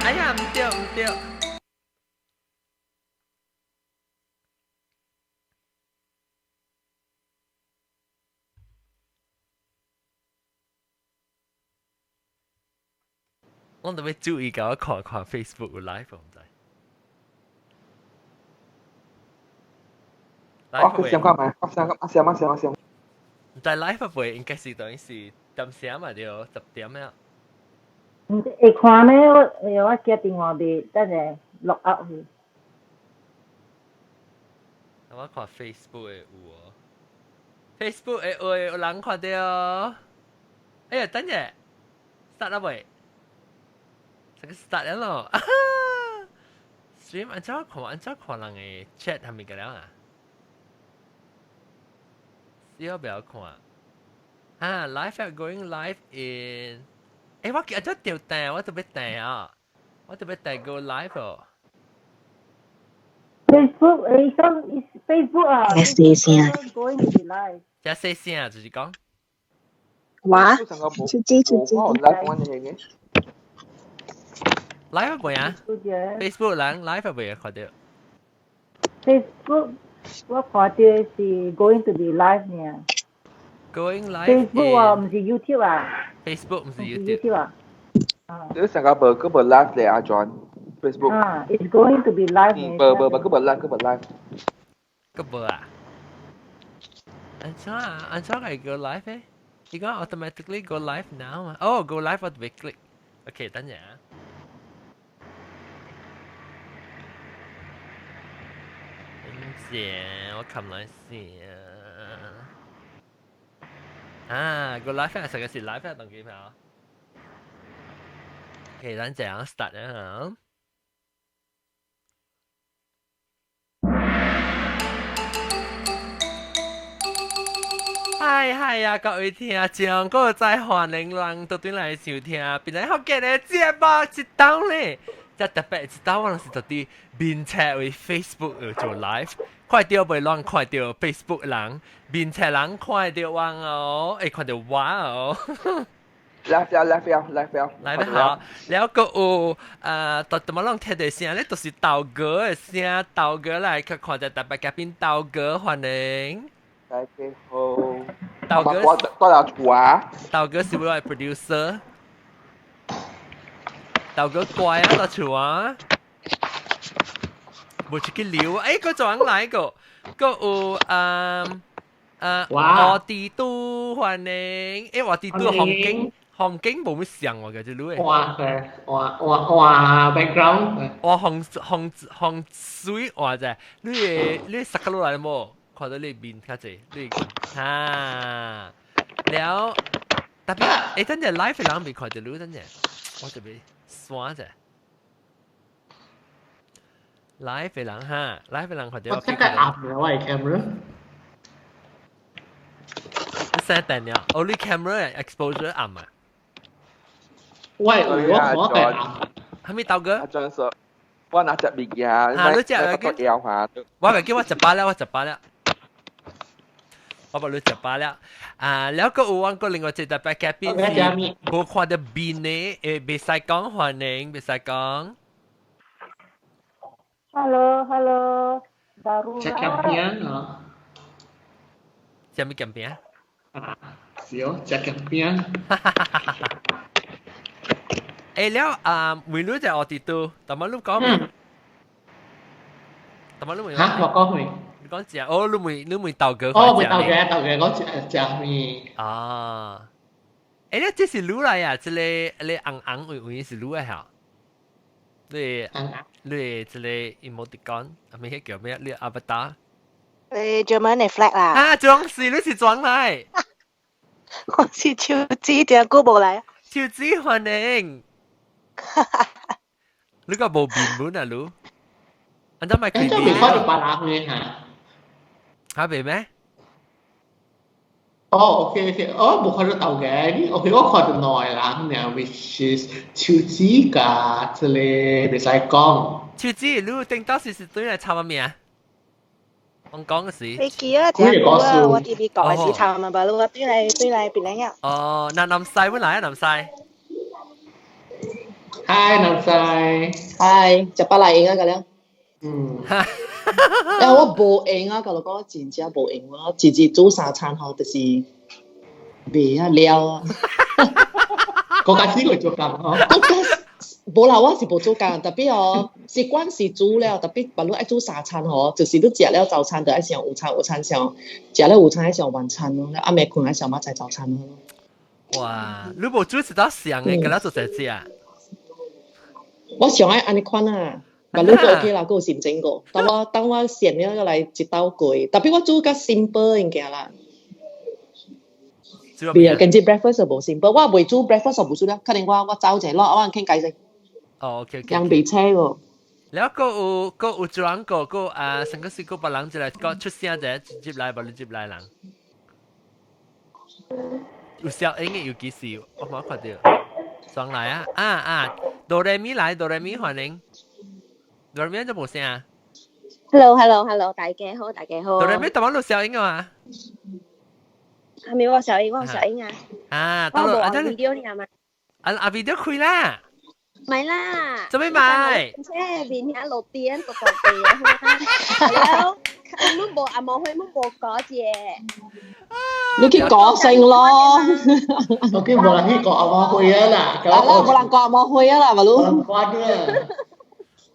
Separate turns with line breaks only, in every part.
哎呀，毋對毋對。我特別注意共我看看 Facebook 有 live 毋知。
我去想看覓，我想我想我想我想。
毋知 live 袂應該是等於是點聲嘛對，10點啊。
毋會看咩？我哎喲，我記電話未，等下 log out 去。
我看 Facebook 的有哦，Facebook 的有有人看到。哎呀，等下，start 啦未？這個 start 了咯。stream 按怎看？按怎看人的 chat 係咪個了啊？要不要看？啊，live going live in。誒，我記得掉訂，我特別訂啊，我特別訂 go live 哦。
Facebook 誒，上 Facebook 啊。
細聲。
Going to be live。
遮細聲啊，就是講。
哇！手機手機。
live 未啊？Facebook 人 live 未啊？看到。
Facebook 我看到是 going to be live 呢。
Going live。
Facebook 啊，毋是 YouTube 啊。
Facebook 毋是 YouTube
啊。
你成個無個無 live 咧，阿 John Facebook。
啊，it's going to be live。
嗯，無無無，個無 live，個無 live。
個無啊？按怎啊？按怎係 go live 咧？伊講 automatically go live now 嘛？哦，go live 我特別 click。OK，等陣啊。等陣，我撳來先。啊，個 live 係成個是 live 係當幾咩啊？OK，等陣啊，start 啊。嗨嗨啊，各位聽眾，閣再歡迎人倒轉來收聽，變來福建的節目一檔咧。這特別一檔，我是到佇面冊為 Facebook 做 live，看到袂亂看到 Facebook 人，面冊人看到我哦，會看到我哦。
live 了，live 了，live 了，
來得好，了閣有啊，都怎麼攏聽到聲咧，都是豆哥的聲，豆哥來去看者特別嘉賓，豆哥歡迎。
大家好。
豆哥，
我多有厝啊。
豆哥是我的 producer。豆哥乖啊，到厝啊。無出去溜，欸，閣怎來個？閣有啊啊，我弟都歡迎，欸，我弟都風景。風景無乜像喎，這女的。
哇，哇哇哇 background。
哇，風風風水哇者，你的你塞個落來無？看到你面較濟，你哈了特別，欸，等陣 live 人未看到你，等陣，我特別刷者。live 人哈，live 人看到。
我這個暗嘅我的 camera。
你 set 定了，哦，你 camera exposure 暗啊？
喂，我看暗。
係咪豆哥？
阿張叔，我拿隻物件，
嚇你食
個腰嚇。
我咪叫我食飽了，我食飽了。我把你食飽了。啊，了閣有阮閣另外一個特別嘉賓是無看到面的，會袂使講歡迎，袂使講。
Hello，Hello，
食鹹餅啊？
食咩鹹餅？
啊，是哦，食鹹餅。
欸了啊，妹女就我哋都，但係你講，但係你問
嚇，我講咩？
你講食，哦，你問你問豆哥。
哦，問豆哥，豆哥講食食咩？
啊，欸，你這是滷來啊？這個你紅紅黃黃是滷的嚇？你你這個 emoticon，啊，咩叫咩？你阿不達？
你做咩你 flag 啦？
啊，裝是你是裝來？
我是手指，真久無來。
手指歡迎。你個無面本啊，你？按怎咪
佢？這未看到別人嘅嚇？
嚇未咩？
哦，OK OK，我無看到豆嘅，OK，我看到兩個人爾，which is 手指佮這個袂使講。
手指，你頂到時是對來抄乜名？我講嘅時。
你記啊，真久啊，我佇美國嘅時抄嘛，無我對來對來別人啊。
哦，那南西本來啊，南西。
Hi，南西。
Hi，食飽來閒啊，個了。
嗯。
因為我無閒啊，甲你講，我真正無閒，我直直煮三餐吼，就是袂啊了啊。
國家試過做工吼。
國家無啦，我是無做工，特別哦，習慣是煮了，特別別你愛煮三餐吼，就是你食了早餐就愛想午餐，午餐想食了午餐愛想晚餐咯，暗暝睏愛想明仔早餐咯。
哇！你無煮一道上嘅，佮咱做這食。
我上愛按呢款啊，嘛你都 OK 啦，閣有心情個。當我閒了來一道過，特別我煮較 simple 物件啦。對啊，跟住 breakfast 就無 simple，我袂煮 breakfast 就無煮了，可能我走者咯，我傾偈先。
哦，OK OK。
人袂請個。
了閣有閣有轉個閣啊，上個是閣別人一來閣出聲者接來，無你接來人。有小英嘅有幾時？我冇看到。上來啊啊啊！哆來咪來，哆來咪歡迎。哆來咪就無聲啊。
Hello，Hello，Hello，大家好，大家好。
哆來咪台灣有小英啊嘛？
係咪我小英？我小英啊。
啊，
我無 video 你嘛？
啊啊 video 開啦。
唔係啦。
做咩買？
車面遐路邊個個地啊！你無阿無去，你無講啫。
你去講聲咯。
我叫無人去講阿媽會啊啦。
啊啦，無人講阿媽會啊啦，咪咯。
無人關啊。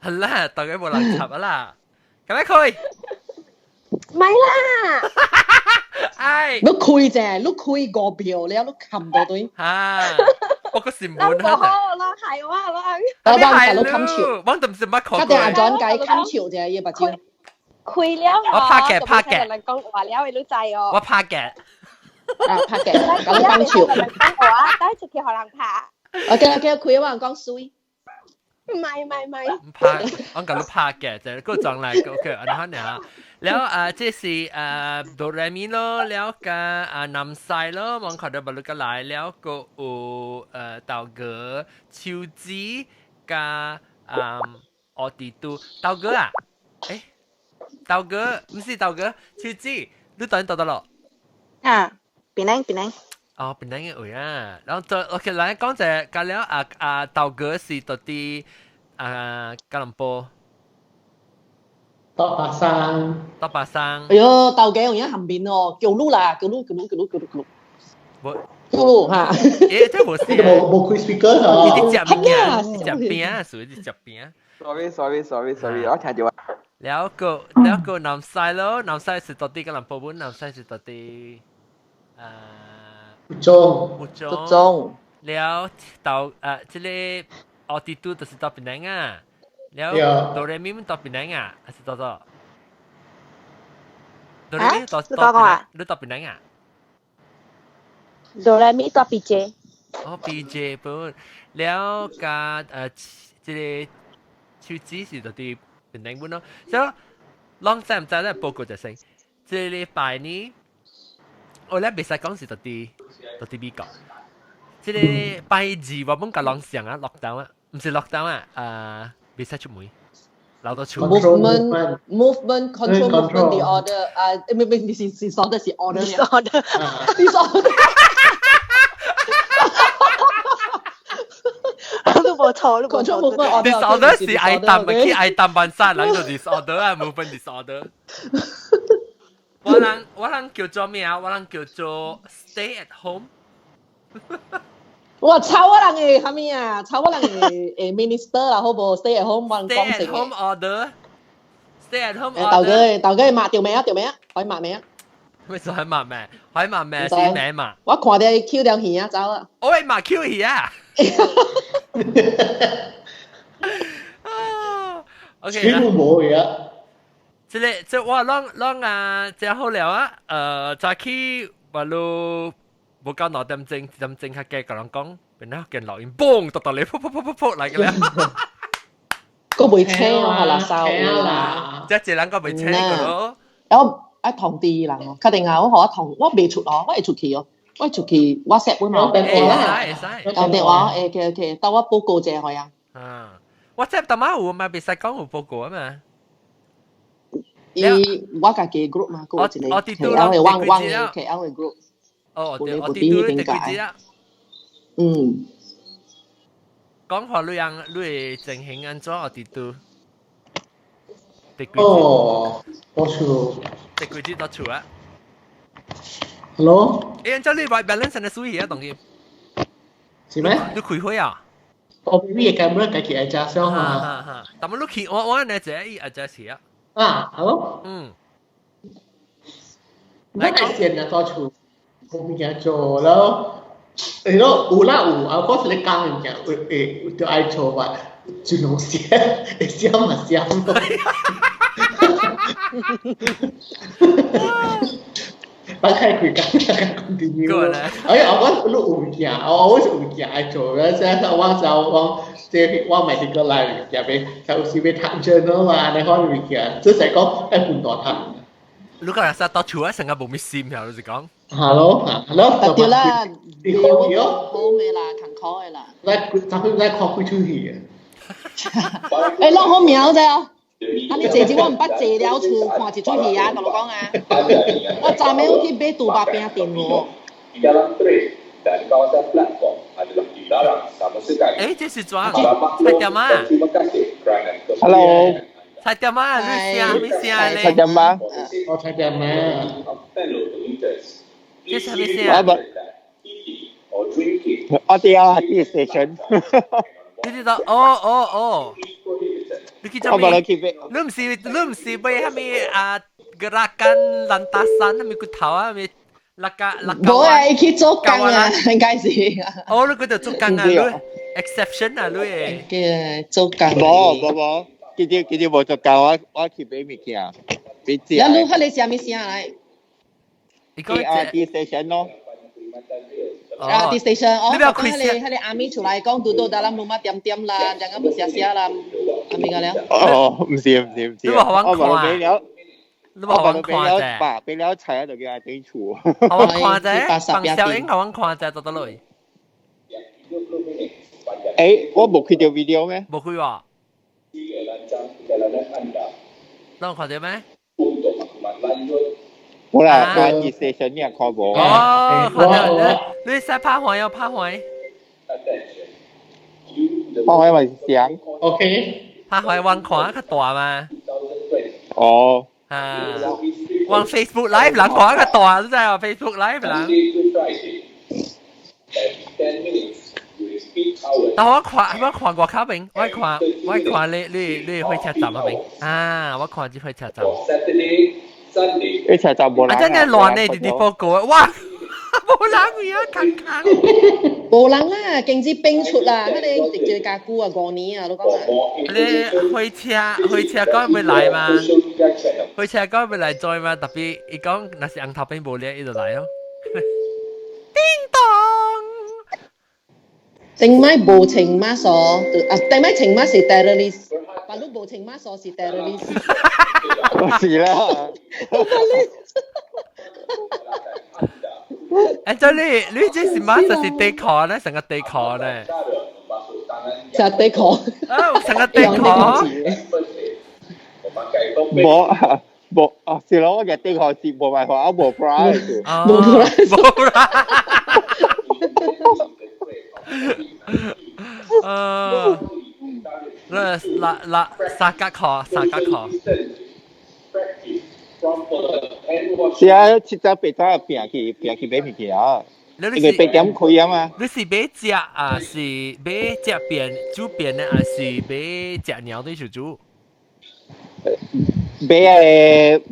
係啦，大家無人插啊啦。咁樣開。
唔係啦。
哎。
你開啫，你開五票了，你冚到對。
啊。我個是
滿
啊！
好啦，係我啦。
啊，我唔係冚潮，
我都唔是乜看過。
佢哋阿轉解冚潮啫，伊目睭。
開了，
我拍嘅拍嘅。
人講話了，你都知哦。
我拍嘅。
啊，拍嘅，咁冚潮。
講話，等出去予人拍。
OK OK，開我人講水。
唔係唔係唔係。
拍，我講你拍嘅，就個裝來 OK，按呢下。了啊，這是哆來咪咯，了個啊南西咯，望看到無你個來了個有豆哥、秋子加啊奧迪都豆哥啊，誒豆哥唔是豆哥，秋子，你等到得咯？
啊，檳榔檳榔。
哦，檳榔嘅位啊，然後就 OK 來講者，加了啊啊豆哥是到底啊吉隆坡。
多巴山，
多巴山。
哎喲，豆家有影含面哦，叫路啦，叫路叫路叫路叫路叫路。
無
叫路哈。
誒，這無是。
無無開 speaker 哦。
你佇食物啊？食餅，屬於佇食餅。
Sorry sorry sorry sorry，我聽到啊。
了個了個南西咯，南西是到底吉隆坡本，南西是到底啊。
蒲種。
蒲種。
蒲種。
了到啊，這個奧迪都就是到檳榔啊。了哆來咪到檳榔啊，還是到到？哆來咪到到，你到檳榔啊？
哆來咪到 PJ。
哦，PJ 本了加這個手指是到佇檳榔本咯。所以，攏知毋知咧？報告就先，這禮拜呢，我咧袂使講是到佇到佇美國。這個拜二我本共人上啊，lockdown 啊，毋是 lockdown 啊，啊。袂使出門，留到厝。
Movement control movement disorder 啊，唔唔唔，是是 disorder 是 order
disorder
disorder。
你無錯，你無錯。
disorder 是愛擔，去愛擔辦殺人就 disorder 啊，movement disorder。我人叫做咩啊？我人叫做 stay at home。
哇！抄我人嘅啥物啊？抄我人嘅誒 minister 啦，好無？Stay at home 我人講
Stay at home order。Stay at home
order。豆哥，豆哥抹掉未啊？掉未啊？可以抹未啊？
咩做係抹咩？可以抹咩？是咩嘛？
我看到伊抾條魚啊，走啊！
我會抹抾魚啊！OK。
全部冇嘢。
這個這我攏攏啊，真好了啊！早起我路。無夠2點鐘，1點鐘較加，共人講，變啊見落音，嘣，蹛蹛嚟，噗噗噗噗噗來個了。
閣袂請哦，垃圾
啦！
這一個人閣袂請個咯。
我愛通知人哦，確定啊，我予我通，我袂出哦，我會出去哦，我會出去 WhatsApp 本哦。
會使會使。
有電話，會 OK OK，等我報告者予人。
啊，WhatsApp 淡仔有嘛？袂使講有報告啊嘛。
伊我家己 group 嘛，閣有一個 KL 的汪汪的 KL 的 group。
哦，對，我哋都得幾支啊。
嗯。
講話你樣你會情形按怎？我佇拄？第幾？
哦，我厝。
第幾節到厝啊
？Hello。
欸，按照你 white balance 的水啊，當然。
是咩？
你開會啊？
我 maybe 個 camera 家己 adjust 嘛。
哈哈，但係你去我呢這伊 adjust 啊。
啊，hello。
嗯。
我係先啊，到厝冇物件做咯。係咯，有啦有，啊，我是咧講物件，會會就愛做嘛，就攏寫，會寫嘛寫咯。打開開講，continue。哎呀，我你有物件，我是有物件愛做，即係我就講，即係我 medical line 物件，欲有時欲讀 journal 嘛，你看物件，即係講愛分大讀。
你講實到厝啊，成個無咩心呀，就是講。
Hello，hello。
對啦，
你好哦。
好咩啦，勤苦的啦。
來，咱們來看幾齣戲啊。
欸，攏好苗啫。啊！你坐這我毋捌坐了厝看一齣戲啊，同我講啊。我昨暝去買豬肉餅店喎。
欸，這是怎？菜店啊
？Hello。
菜店啊，你聲咩聲咧？
菜店啊？
我菜店啊。
這是咩聲？
我哋啊，啲 station。
你知道？哦哦哦。你去做咩？你毋是買啥物啊？Gerakan lantasan 啥物骨頭啊？啥物那個那個？
無啊，伊去做工啊，應該是。
哦，你嗰度做工啊？你 exception 啊，你會？
嘅做工。
無無無，佢哋無做工，我去買物件，買食。
你彼個啥物聲來？
你講
啊，啲 station 咯。
啊，啲 station，哦，
你不要
講彼個阿咪出來講，duduk dalam rumah diam-diam 啦，jangan bersia-sia 啦，阿咪個了。
哦，毋是毋是毋是，
你無予阮看，
了，
你無予阮看者，
把俾了菜就叫阿頂厝。
予阮看者，放小英予阮看者，做倒落。
欸，我無開著 video 咩？
無開喎。你有看著咩？
無啦，我啲 station 你也看無。
哦，看著你使拍橫要拍橫。
拍橫咪是聲。
OK。
拍橫阮看較大嘛。
哦。
啊，往 Facebook Live 人看較大，你知無？Facebook Live 人。但我看外口邊，我看你火車站嗰邊啊，我看這火車站。
火車站無人。
啊，真係亂呢，直直報告啊！哇，無人去啊，空空。
無人啦，經濟變出啦，彼個直接加久啊，5年啊，你講啊。
你火車講欲來嘛？火車講欲來載嘛？特別伊講若是紅頭邊無咧，伊就來咯。叮當。
頂擺無穿馬索，啊，頂擺穿馬是 terrorist，但你無穿馬索是 terrorist。
是啦。
欸，這你這是馬索是底褲咧，成個底褲咧。
成底褲。
啊，成個底褲。
無無哦，是咯，我嘅底褲是無辦法，我無 bra。
無 bra。
無 bra。那那那三角褲，三角褲。
是啊，七早八早拼去拼去買物件，因為8點開啊嘛。
你是買食啊？是買食麵煮麵呢，還是買食鳥對手煮？
買個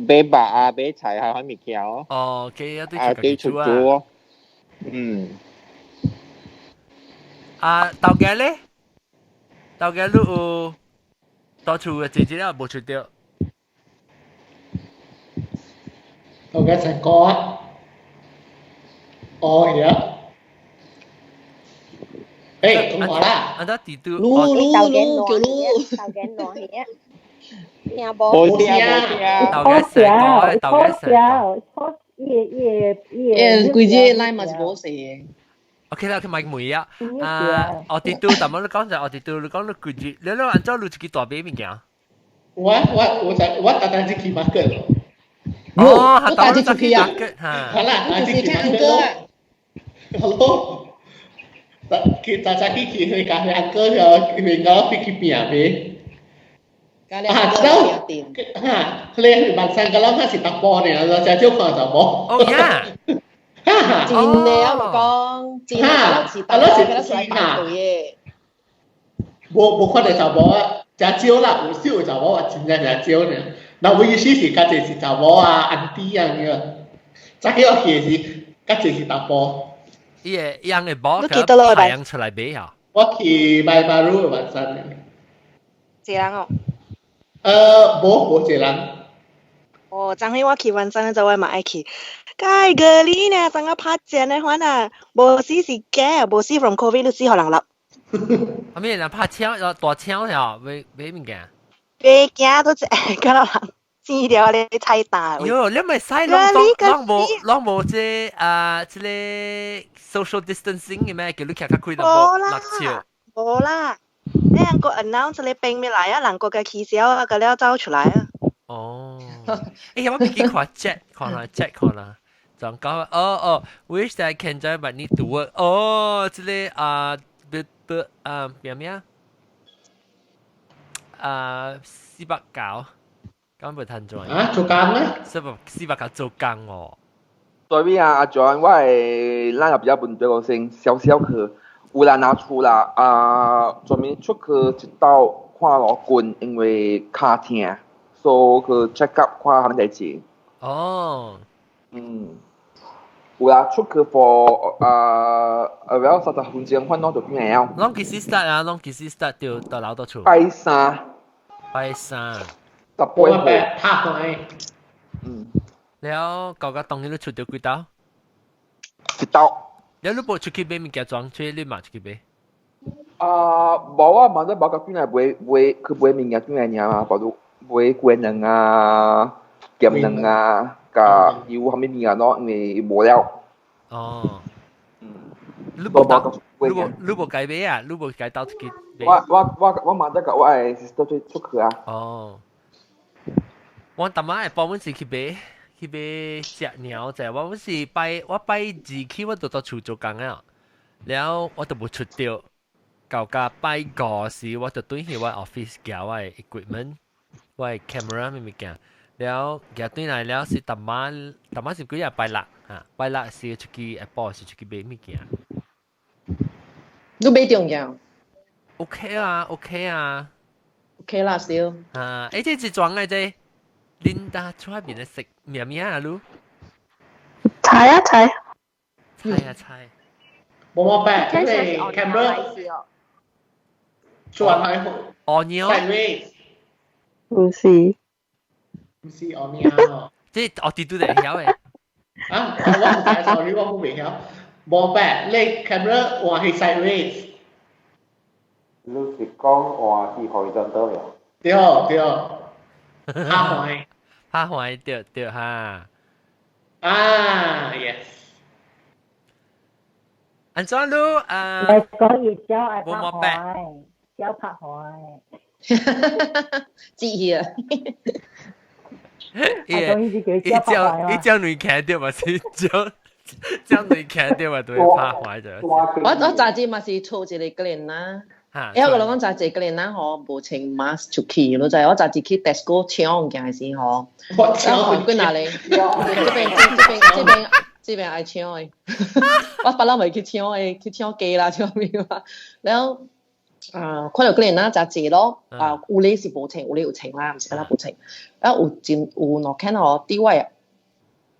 買肉啊，買菜啊，款物件哦。
哦，給啊對手煮啊。
嗯。
啊，頭家咧？頭家你有到厝嘅姐姐了無出著？
頭家成個啊！哦呀！欸，講話啦！
啊，得地都。
滷滷滷叫滷。
頭家暖氣啊！聽無？
無聲無聲。
頭家成個，頭家成
個。伊伊伊。
欸，規隻 line 嘛是無勢的。
OK 啦，佢咪問啊，啊，我哋都，但係你講就我哋都，你講你拒絕，你你按照你自己大買物件。
我單單只去 market 咯。
哦，
我帶只出去啊。
好啦，
你就是看哥啊。
Hello。佢早早去去去咖啡阿哥就去我去去拼咩？
啊，
知道嚇，你去萬山個諗下是達波呢，就少看就冇。
哦呀，
真的啊，我講真的，是達波，佢是來排隊的。
無無看到查某啊，真少啦，有少有查某啊，真正真少呢。那我意思是較濟是查某啊、安迪啊咁樣。早起我去的是較濟是查埔。
伊個樣的某佢太陽出來買啊！
我去買馬路萬山的。
一人哦。
無無一人。
哦，昨昏我去萬山，就我嘛愛去。該個你呢？昨個拍戰的款啊，無死是假，無死 from COVID 你死予人落。
阿咩人拍槍，大槍了，買買物件。
買驚都一個人剪掉咧菜單。
喲，你咪使攏攏無攏無這啊，這個 social distancing 嘅咩？叫你徛較開就無六尺。
無啦，你人個 announce 你並未來啊，人國嘅取消啊，個了走出來啊。
哦，欸，我未記看 chat，看啦 chat 看啦。就講哦哦，wish I can drive but need to work。哦，這個啊，不不啊，咩咩啊？490，敢袂趁賺？
啊，做工咩？490
做工哦。
所以啊，阿 John，我係咱也比較問題個先，小小去，有人拿出啦，啊，專門出去一道看老君，因為跤疼，所以去 check up 看啥物代誌。
哦，
嗯，有啦，出去 for 啊，了30分鐘，反正就轉來了。
攏幾時 start 啊？攏幾時 start 就到老到厝？
拜三。
拜三。
18號。
拍開。
嗯。
了，舊個當日你出到幾刀？
一刀。
了，你無出去買物件裝，出去你嘛出去買？
啊，無啊，嘛都無甲轉來買買去買物件轉來爾嘛，包括買雞卵啊、鹹卵啊、佮油啥物物件咯，因為無了。
哦。
嗯。
你無到，你無你無該買啊？你無該到出去買？
我我嘛得佮我的 sister 出出去啊。
哦。我逐擺會幫阮是去買。去買食鳥者，我是拜我拜二去，我就到厝做工啊，了我就無出著，到甲拜五時，我就轉去我 office 寄我的 equipment，我的 camera 物物件，了寄轉來了是逐晚，逐晚是幾日拜六嚇，拜六是出去下晡是出去買物件。
你買中件
？OK 啊，OK 啊。
OK 啦，少。
啊，欸，這是裝的這。琳達出邊的食咩咩啊？你？
菜啊菜。
菜啊菜。
冇冇白，因為 camera 轉來
哦尿。
唔是。
唔是哦尿。
這哦啲都會曉的。
啊，我唔知，sorry，我唔會曉。冇白，你 camera 換去 sideways。
你是講換去 horizontal 了？
對對。拍壞。
拍壞對對哈。
啊，yes。
安怎你啊？
來講伊鳥愛拍壞，鳥拍壞。
記起啊！
伊伊叫伊叫女看到嘛是叫叫女看到嘛都會拍壞咗。
我早日嘛是出一個個人啦。因為我講早一個人啦吼，無穿 mask 出去，你知我早日去 Tesco 搶物件時吼，我看幾若咧，這邊這邊這邊這邊愛搶的，我別人袂去搶的，去搶雞啦，搶咩啊？然後啊，看到個人啦，真濟咯，啊，有咧是無穿，有咧有穿啦，毋是敢若無穿。啊，有真有兩間吼，佇我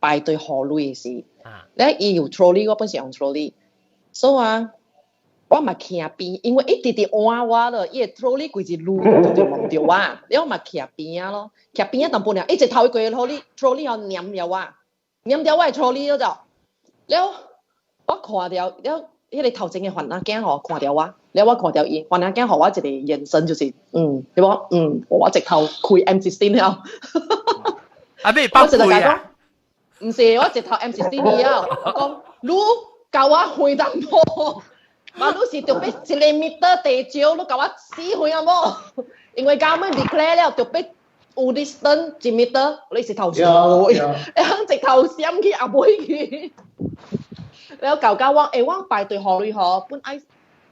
排隊付錢時，咧伊有 trolley，我本是用 trolley，所以啊，我嘛徛邊，因為一直直換我咯，伊個 trolley 規一路就就望著我，了我嘛徛邊仔咯，徛邊仔淡薄爾，一直頭一個 trolley trolley 吼黏著我，黏著我的 trolley 了就，了我看著了，彼個頭前的番仔囝吼看著我，了我看著伊，番仔囝予我一個眼神就是，嗯，對無？嗯，我直頭開 M16 了。
啊，咩包開啊？
毋是，我直頭 M16 了，我講你共我遠淡薄。嘛，你是著欲一個 meter 地少，你共我死遠啊無？因為 government declare 了，著欲有 distance 一 meter，你是頭閃，會直頭閃去後尾去。了舊舊我，欸，我排隊予錢吼，本愛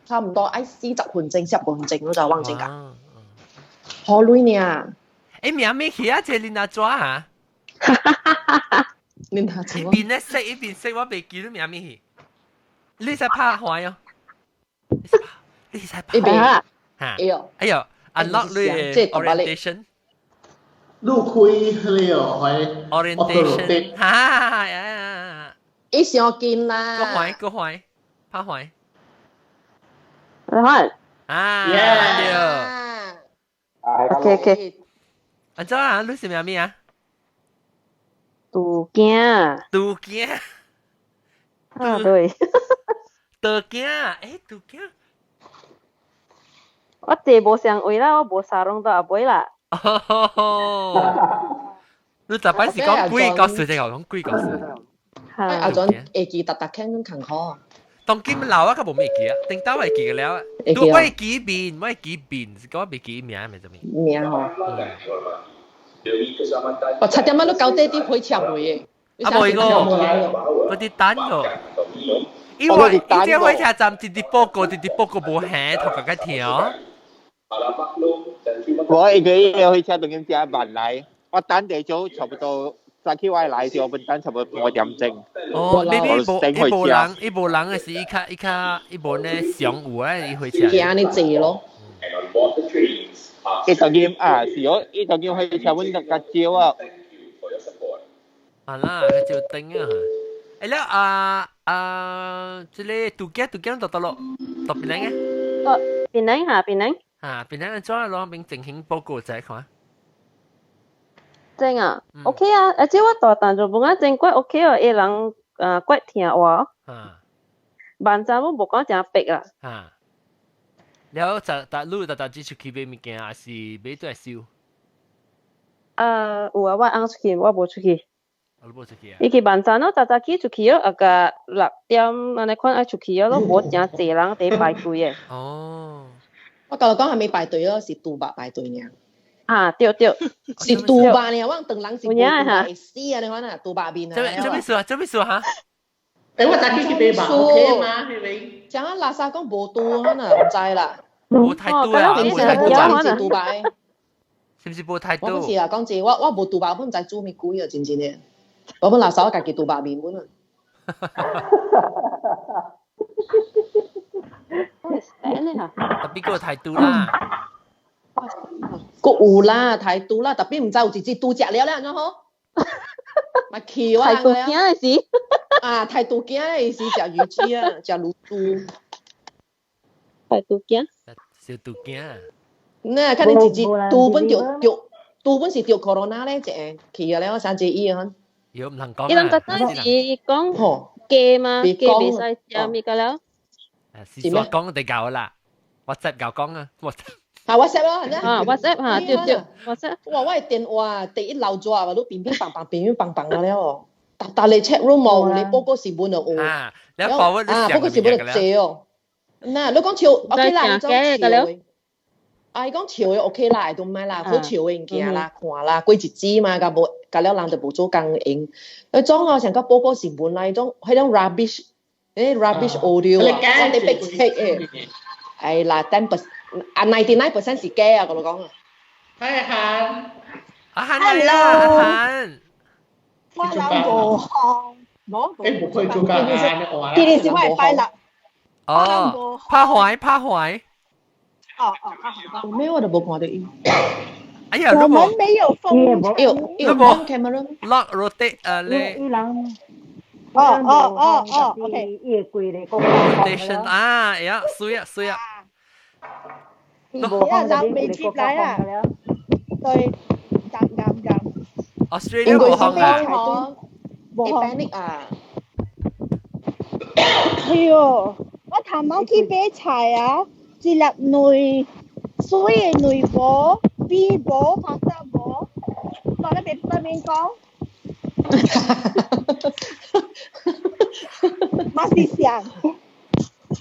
差唔多愛40分鐘、10分鐘咯，就往前㗎。好累呢。
誒，名咩去啊？這你哪抓啊？
你哪抓？
一邊咧識一邊識，我未記得名咩去。你使拍壞哦？你使拍？
一邊
嚇？
哎呦！
哎呦！Unlock 你 orientation。
路開了，係
orientation。哈呀！
伊上緊啦。
個壞個壞，拍壞。
壞。
啊！
對。OK OK。
阿怎啊？你是咩咩啊？
杜囝。
杜囝。
啊對。
杜囝，誒杜囝。
我坐無相位啦，我無沙龍到阿尾啦。
哦，你特擺是講幾個事，定係講幾個事？
阿陣會記特特聽緊苦。
當今老啊，佢無咩記啊，頂到會記個了。我會記面，我會記面，是講未記名咪就咩？
名吼。我7點仔都九點啲火車未嘅。
啊，無個，我啲等個。因為伊這火車站直直報告，直直報告無響，頭家己聽。
我一個月火車當今真慢來，我等地早差不多早起我來時，我本等差不多5點鐘。
哦，你你無伊無人，伊無人的是伊較伊較伊無呢上有啊，伊火車。
行呢濟咯。
伊當今啊，是哦，伊當今火車阮較少啊。
啊啦，較少等啊。誒了啊啊，這個杜囝杜囝到倒落，到檳城嘅？
哦，檳城嚇，檳城。
啊，檳城怎啊攞邊情形報告再看。
真啊，OK 啊，而且我大單就無啊真怪 OK 哦，伊人啊怪聽話。
啊。
萬站我無講誠逼啦。
啊。了就逐你逐逐只出去買物件，還是買轉來收？
啊，有啊，我翁出去，我無出去。
我無出去啊！
伊去萬站咯，早早起出去咯，啊個6點按呢款愛出去咯，無誠濟人佇排隊的。
哦。
我甲你講，還沒排隊咯，是豬肉排隊爾。
啊，對對，
是豬肉爾，我當人是豬肉會死啊！你看啊，豬肉麵啊。
這咩事啊？這咩事哈？
誒，我早起去買肉 OK 嗎？係咪？
講啊，垃圾講無豬可能唔知啦。
無太多啊，無太多
啊，是豬肉。
是毋是無太多？
我本是啊，講真，我無豬肉，我毋知煮咩鬼啊，真真的。我本垃圾我家己豬肉麵本啊。
特別個態度啦，
閣有啦，態度啦，特別毋知有一隻豬食了咧，按怎好？嘛氣我
態度驚的是
啊，態度驚的是食魚翅啊，食滷豬。
態度驚，
小肚驚。
那看你一隻豬本著著豬本是著 corona 咧，一個去啊了，三隻醫啊。
有毋通講。
伊人特登是講雞嘛，雞袂使食物個了。
是說講就夠啦，WhatsApp 夠講啊，WhatsApp。
啊 WhatsApp 咯，
啊 WhatsApp 嚇，對對 WhatsApp。
哇！我的電話第一漏咗啊，都乒乒乓乓，乒乒乓乓啊了哦。逐逐嚟 chat room 哦，你報告是本就有。
啊，你報告
啊，報告是本就濟哦。嗱，你講笑 OK 啦，你講笑的。啊，伊講笑的 OK 啦，都唔係啦，好笑的物件啦，看啦，過日子嘛，甲無甲了人就無做工用。迄種哦，像個報告新聞啦，迄種迄種 rubbish，誒 rubbish audio 啊，我哋逼 check 的。哎啦，10% 啊99% 是假啊，我講啊。
嗨韓，
阿韓嚟啦，阿韓。
我諗無行，無。
誒，無可以做工啊！
今日是我拜六。
哦，拍壞拍壞。
哦哦，拍壞。
沒有，我都無看到伊。
哎呀，
我們沒有封
城。有有 camera。
Lock rotate 啊咧。
哦哦哦哦，OK。
伊會規個
rotation 啊，哎呀，水啊水啊。
啊，人未接來啊。對，啱啱啱。
Australia 無行啊。
無 panic 啊。
哎喲，我頭毛去買菜啊，一粒卵，水的卵無，米無，パスタ無，我咧別對面講。嘛是想，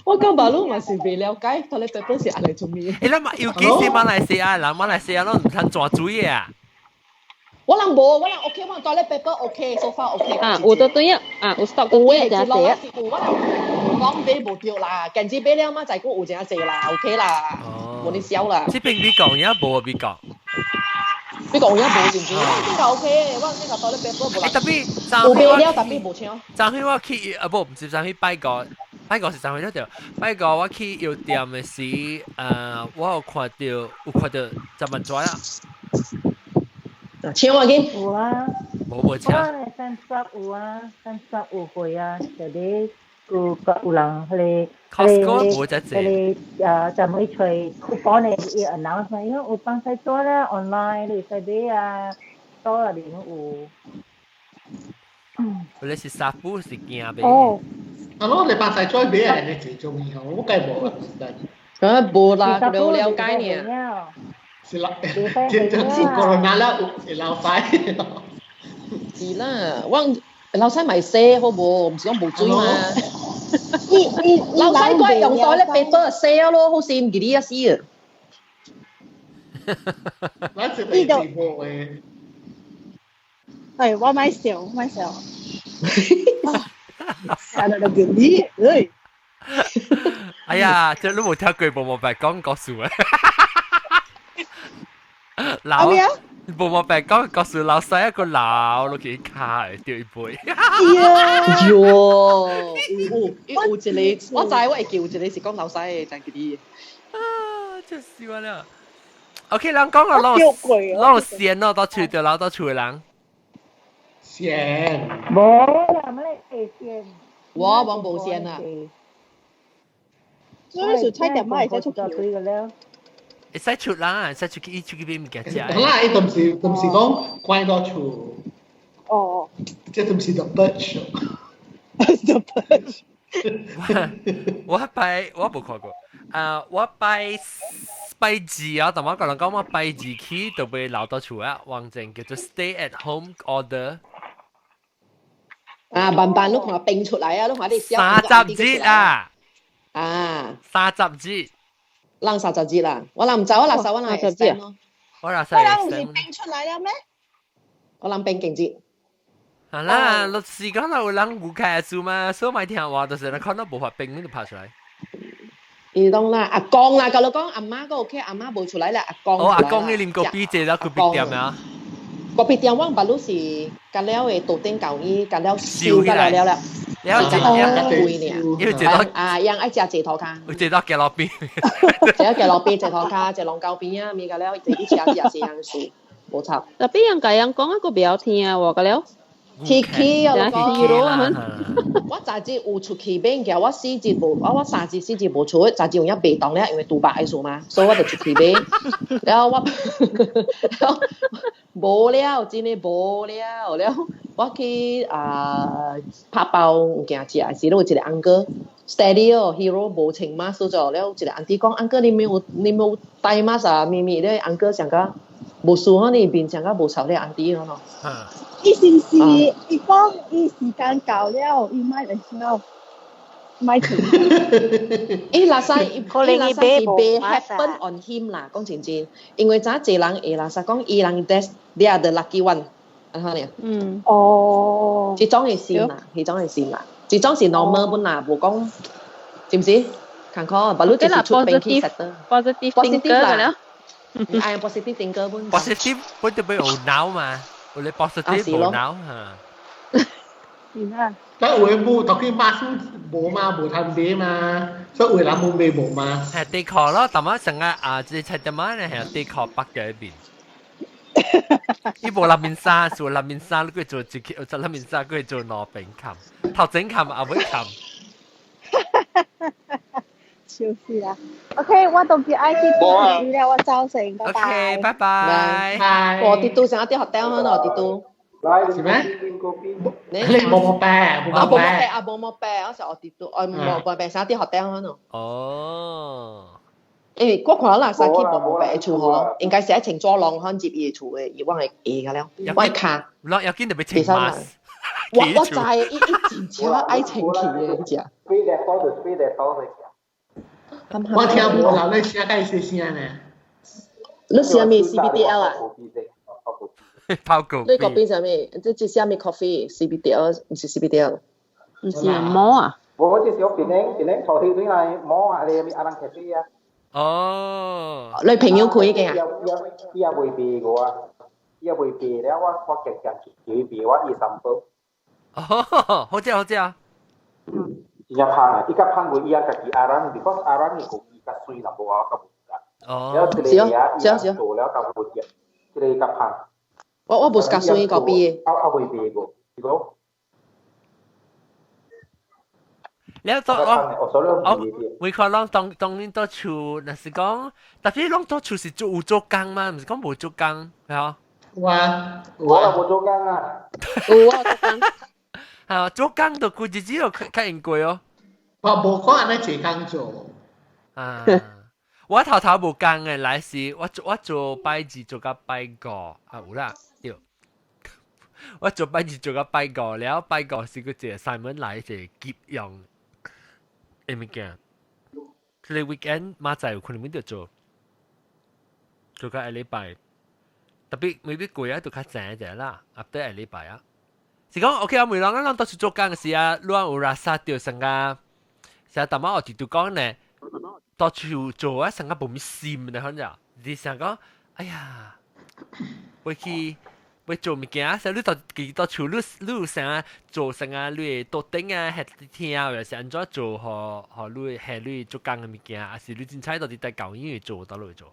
我講馬路嘛是未了解，他咧本是按來做咩？
欸，咱嘛尤其是馬來西亞人，馬來西亞攏毋通轉水的啊！
我人無，我人 OK，我 toilet paper OK，so far OK。
啊，有都對啊，啊，有 stock
有誒，
真
濟
啊。
有我人。講買無對啦，近子買了嘛，就講有誠濟啦，OK 啦，無你痟啦。
這邊美國也無美國。
美國有影無是毋是？我這個 OK，我這個 toilet paper 無啦。
特別
有買了，特別無搶。
昨昏我去啊，無，毋是昨昏拜五，拜五是昨昏了對。拜五我去藥店的時，我有看到有看到十萬紙啊。
搶我緊。
有啊。
無無搶。
我30有啊，30有貨啊，就你有有人彼個。
Costco 無遮濟。
彼個就每揣 coupon 的伊 announce 因為有放使做啦，online 你會使買啊，多內面有。
你是紗布是驚買？
哦。
啊，我你放使再買啊，你最中意我計無。
啊，無啦，了了解呢。
是啦，這這是 corona 啦，有老細。
是啦，我老細咪洗好無，毋是講無水嘛。老細怪用 toilet paper 洗咯，好似唔記得一死啊。
咱是第四波嘅。
係我買笑，買笑。啊，那個你，哎。
哎呀，這你無聽過無無白講故事啊？老無無白講故事，老細一個老落去卡掉一杯。
喲，有有一個，我知我會記有一個是講老細的，真記得。
啊，真是我了。OK，人講了，攏攏鮮咯，到厝就老到厝的人。
鮮。
無啦，乜會鮮？
我講無鮮啊。
所以是菜店買會使出去。
會使出啦，會使出去，伊出去買物件食。
好啦，伊都毋是都毋是講關到厝。
哦。
這都毋是 The Bird Show。
The Bird。
我拜我無看過，啊，我拜拜二啊，但我個人講我拜二起就被留到厝啊，王正叫做 Stay at Home Order。
啊，慢慢你看變出來啊，你看你
30日啊！
啊，
三十日。
人30日啦，我人毋知，我六十，我人會使咯。
我六十。
我人毋是變出來了咩？
我人變勁節。
啊啦，律師講啦，有人無開數嘛，所以咪聽話，就是人看到無法變，你就拍出來。
伊當啦，阿公啦，甲你講阿媽個 OK，阿媽無出來啦，阿公。
哦，阿公你啉咖啡坐到咖啡店啊？
咖啡店我捌你是甲了的桌頂舊伊，甲了燒甲了了了。
了
一貴呢，
因為坐到
啊，人愛食坐塗跤，
坐到街路邊，
坐到街路邊坐塗跤，坐龍溝邊啊，物個了，坐啲車子也是樣數，無錯。
特別人家人講啊，個不曉聽喎，個了。
天氣啊，
講
我昨日有出去買物件，我四日無，我三日四日無出，昨日有影袂當了，因為杜白的事嘛，所以我就出去買。然後我，然後無了，真的無了了。我去啊拍包物件食，時有一個 uncle steady 哦，hero 無穿 mask 咗，了一個 auntie 講，uncle 你沒有戴 mask 啊？咪咪咧 uncle 上個無事可你面上個無臭咧 auntie 咯。
伊是毋是伊講伊時間到了，伊莫來笑，莫出。
伊垃圾伊垃圾是袂 happen on him 啦，講真真，因為早濟人會垃圾講伊人 that's they are the lucky one，按怎呢？
嗯。
哦。
這種係先啦，這種係先啦，這種是 normal 本啦，無講，是毋是？看看，不如就是出兵去實的。
positive thinker 啦。
哎，positive thinker 本。
positive 本就俾有腦嘛。有你 positive 無腦嚇。
是啊。
但有的無，特別馬術無嘛，無通買嘛，所以有的人無買無嘛。
係的確咯，但係成日啊，這菜點仔咧係的確北嘅一邊。伊無內面衫，做內面衫，你過做一個，做內面衫，過做兩邊冚，頭前冚，後尾冚。
笑死啦！OK，我都叫愛去煮了，我走先，拜拜。
OK，拜拜。
我啲都成日啲學雕啊，我啲都。
是咩？你無無白，無無白
啊，無無白，我是我啲都，我無無白，成日啲學雕啊，
哦。
因為我看垃圾去無無白的厝吼，應該是愛穿左浪漢接伊的厝的，伊我會會個了，我會卡。
落要緊就欲穿 mask。
我知，伊伊真正愛穿去的，你知。
我聽無人咧聲，該細聲呢？
你啥物 CBDL 啊？
泡狗。
你嗰邊啥物？這這啥物 coffee？CBDL 毋是 CBDL。
毋是毛啊？
我這時候檳頭去對來摸下你阿人咖啡啊。
哦。
你朋友開嘅啊？
伊也未賣過啊，伊也未賣了，我夾夾去賣，我2、3包。
哦，好食好食啊！
真正香啊！伊較香過伊啊家己阿人，because 阿人嘅講伊較水啦，無我較無食。
哦。
了這個嘢伊做了較無食，這個較香。
我無是較水咖啡嘅。
啊未賣過，是講。
了做我我看攏當當年到厝，若是講，特別攏到厝是做有做工嗎？毋是講無做工，係啊。
有啊，
我無做工啊。
有啊，做工。
係啊，做工就過日子就較應過哦。
我無講按呢濟工做。
啊，我頭頭無工嘅，來是我做拜二做甲拜五啊，有啦，對。我做拜二做甲拜五了，拜五是個一個 Simon 來一個急用的物件。這個 weekend 馬仔有可能免做，做到下禮拜，特別未必過啊，都較正一點啦。after 下禮拜啊，是講 OK 啊，每人咱都是做工嘅時啊，你有拉薩掉成個，成日淡仔我直直講呢，到處做啊，成個無咪心的，反正你想講，哎呀，會去。會做物件，所以你到記到厝，你有啥做啥啊？你會桌頂啊，還聽啊，或是按怎做，予你係你做工的物件，還是你凊彩到底在教醫院做，到落做？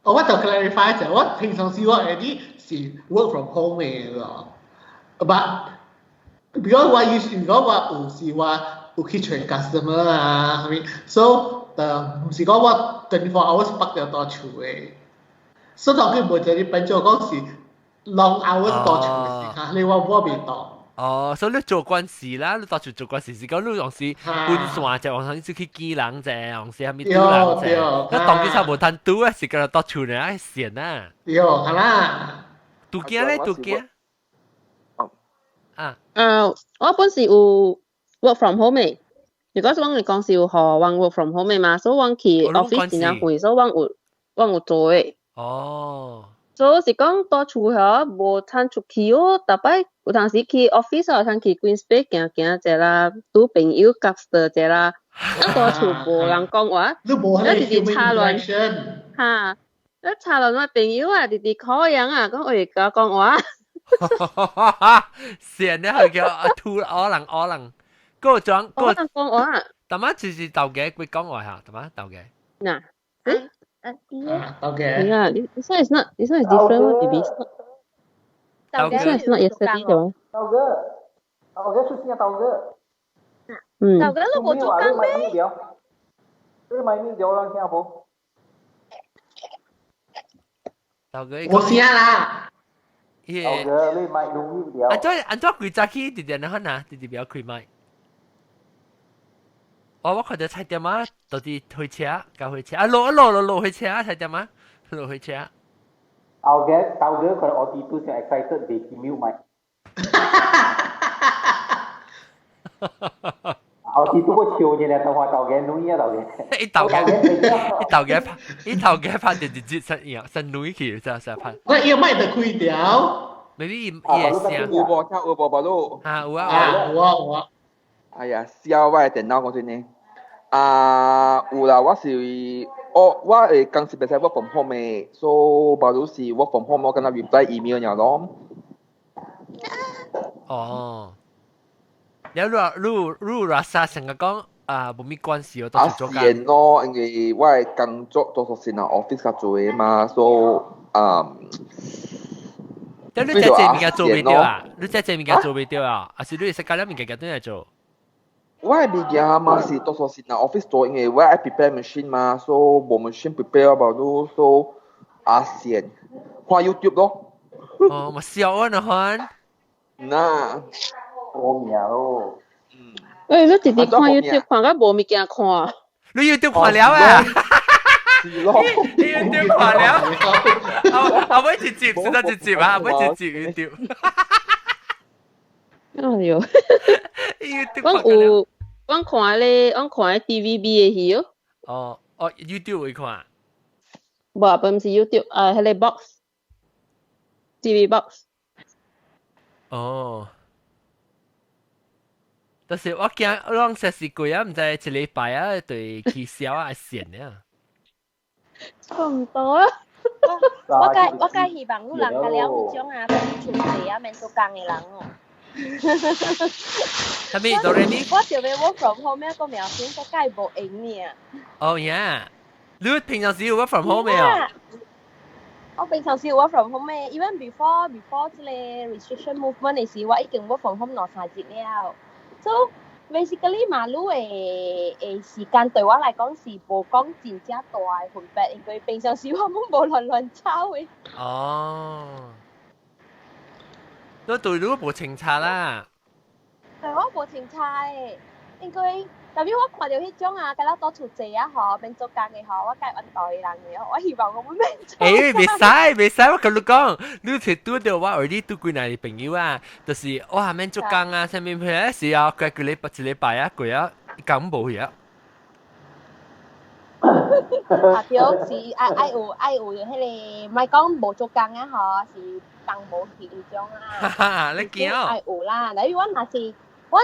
哦，我就 clarify 一下，我平常時我會啲是 work from home 的咯，but because 我以如果我有時我有去揣 customer 啊，啥物，so 毋是講我 24 hours 北著佇厝的，所以當佢無一個變做講是 long hours 佇厝的時間，你我袂當。
哦，所以你做慣事啦，你到處做慣事是講你有時分線者，往時去見人者，往時啥物拄人者，那當佢差無通拄啊，是講到厝呢愛閒啊。
對，係啦。
拄驚咧，拄驚。啊。
我本是有 work from home 的，如果是阮的公司有予阮 work from home 的嘛，所以阮去 office 真正遠，所以阮有做的。
哦。
所以是講蹛厝遐無通出去哦，逐擺有當時去 office 有通去 Green Space 行行者啦，拄朋友夾到者啦，啊蹛厝無人講話，你直直插亂，哈，你插亂我朋友啊，直直可人啊，講會共我講話。
善咧係叫阿兔可能可能，嗰個裝
嗰個講話。
大媽就是豆嘅，佢講話嚇，大媽豆嘅。
嗱，
Okay.
Yeah, this one is not. This one is different. Baby. It's not. This one is not yesterday 的one.
豆哥，豆哥出現啊，豆哥。
嗯。
豆哥你無做工咩？
你買麵條啦，聽無？
豆哥。
我聲啦。
豆哥，你買滷麵條。
按怎規早起直直那款啊，直直不要開麥。我看到菜店啊，到底推車，交火車啊，落落落落火車啊，菜店啊，落火車。
後嘅豆哥佢我啲都想 excited 被 mute 咪。後啲都個笑嘅咧，同我豆嘅女啊豆嘅。
一豆嘅，一豆嘅拍，一豆嘅拍就直接實樣實女去，實實拍。
我要麥就開條。
maybe 伊會聲。
有無聽有無無路？
啊有啊
有啊有啊。
哎呀，痟我的電腦講真呢。啊，有啦，我是我的公司袂使 work from home 的，所以無如是 work from home，我敢若 reply email 爾咯。
哦，了你你拉薩成日講啊，無咩關係哦，都是做工。
啊，咯，因為我的工作多數是喺 office 較做的嘛，所以啊。
但你這這物件做袂著啊？你這這物件做袂著啊？還是你會使教了物件轉來做？
我的物件嘛是多數是喺 office 做，因為我愛 prepare machine 嘛，所以無 machine prepare 無路，所以啊閒看 YouTube 咯。
哦，嘛笑啊，那款。
那。
我命咯。
喂，你直直看 YouTube 看到無物件看。
你 YouTube 看了啊？
是咯。
你 YouTube 看了？後尾直接，先得直接啊！後尾直接 YouTube。
哎喲，我有我看咧，我看 TVB 的戲哦。
哦哦，YouTube 會看。
無，毋是 YouTube，啊，彼個 box，TV box。
哦。就是我驚攏實是貴啊，毋知一禮拜啊，對起痟啊線啊。
差唔多啊。
我介希望有人甲了有種啊，厝濟啊，免做工的人哦。
啥物哆來咪？
我就欲 work from home 咩個苗先，我介無閒呢。
哦呀，你平常時有 work from home 沒有？
我平常時有 work from home 嘅，even before 這個 restriction movement 的時，我已經 work from home 兩三日了。So basically 馬路的時間對我來講是無講真正大的分別，因為平常時我攏無亂亂走的。
哦，都對你無清查啦。
對我無清查的，因為特別我看到彼種啊，敢若倒厝坐啊吼，免做工的吼，我介怨妒的人的，我希望我免做。
欸，袂使袂使，我共你講，你是拄著我兒子拄幾若朋友啊，就是我還免做工啊，啥物片時啊，過幾禮拜一禮拜啊，過啊，工無去啊。
啊對，是愛愛有愛有彼個，莫講無做工啊吼，是工無去彼種啊。
哈哈，你驚哦？
愛有啦，例如我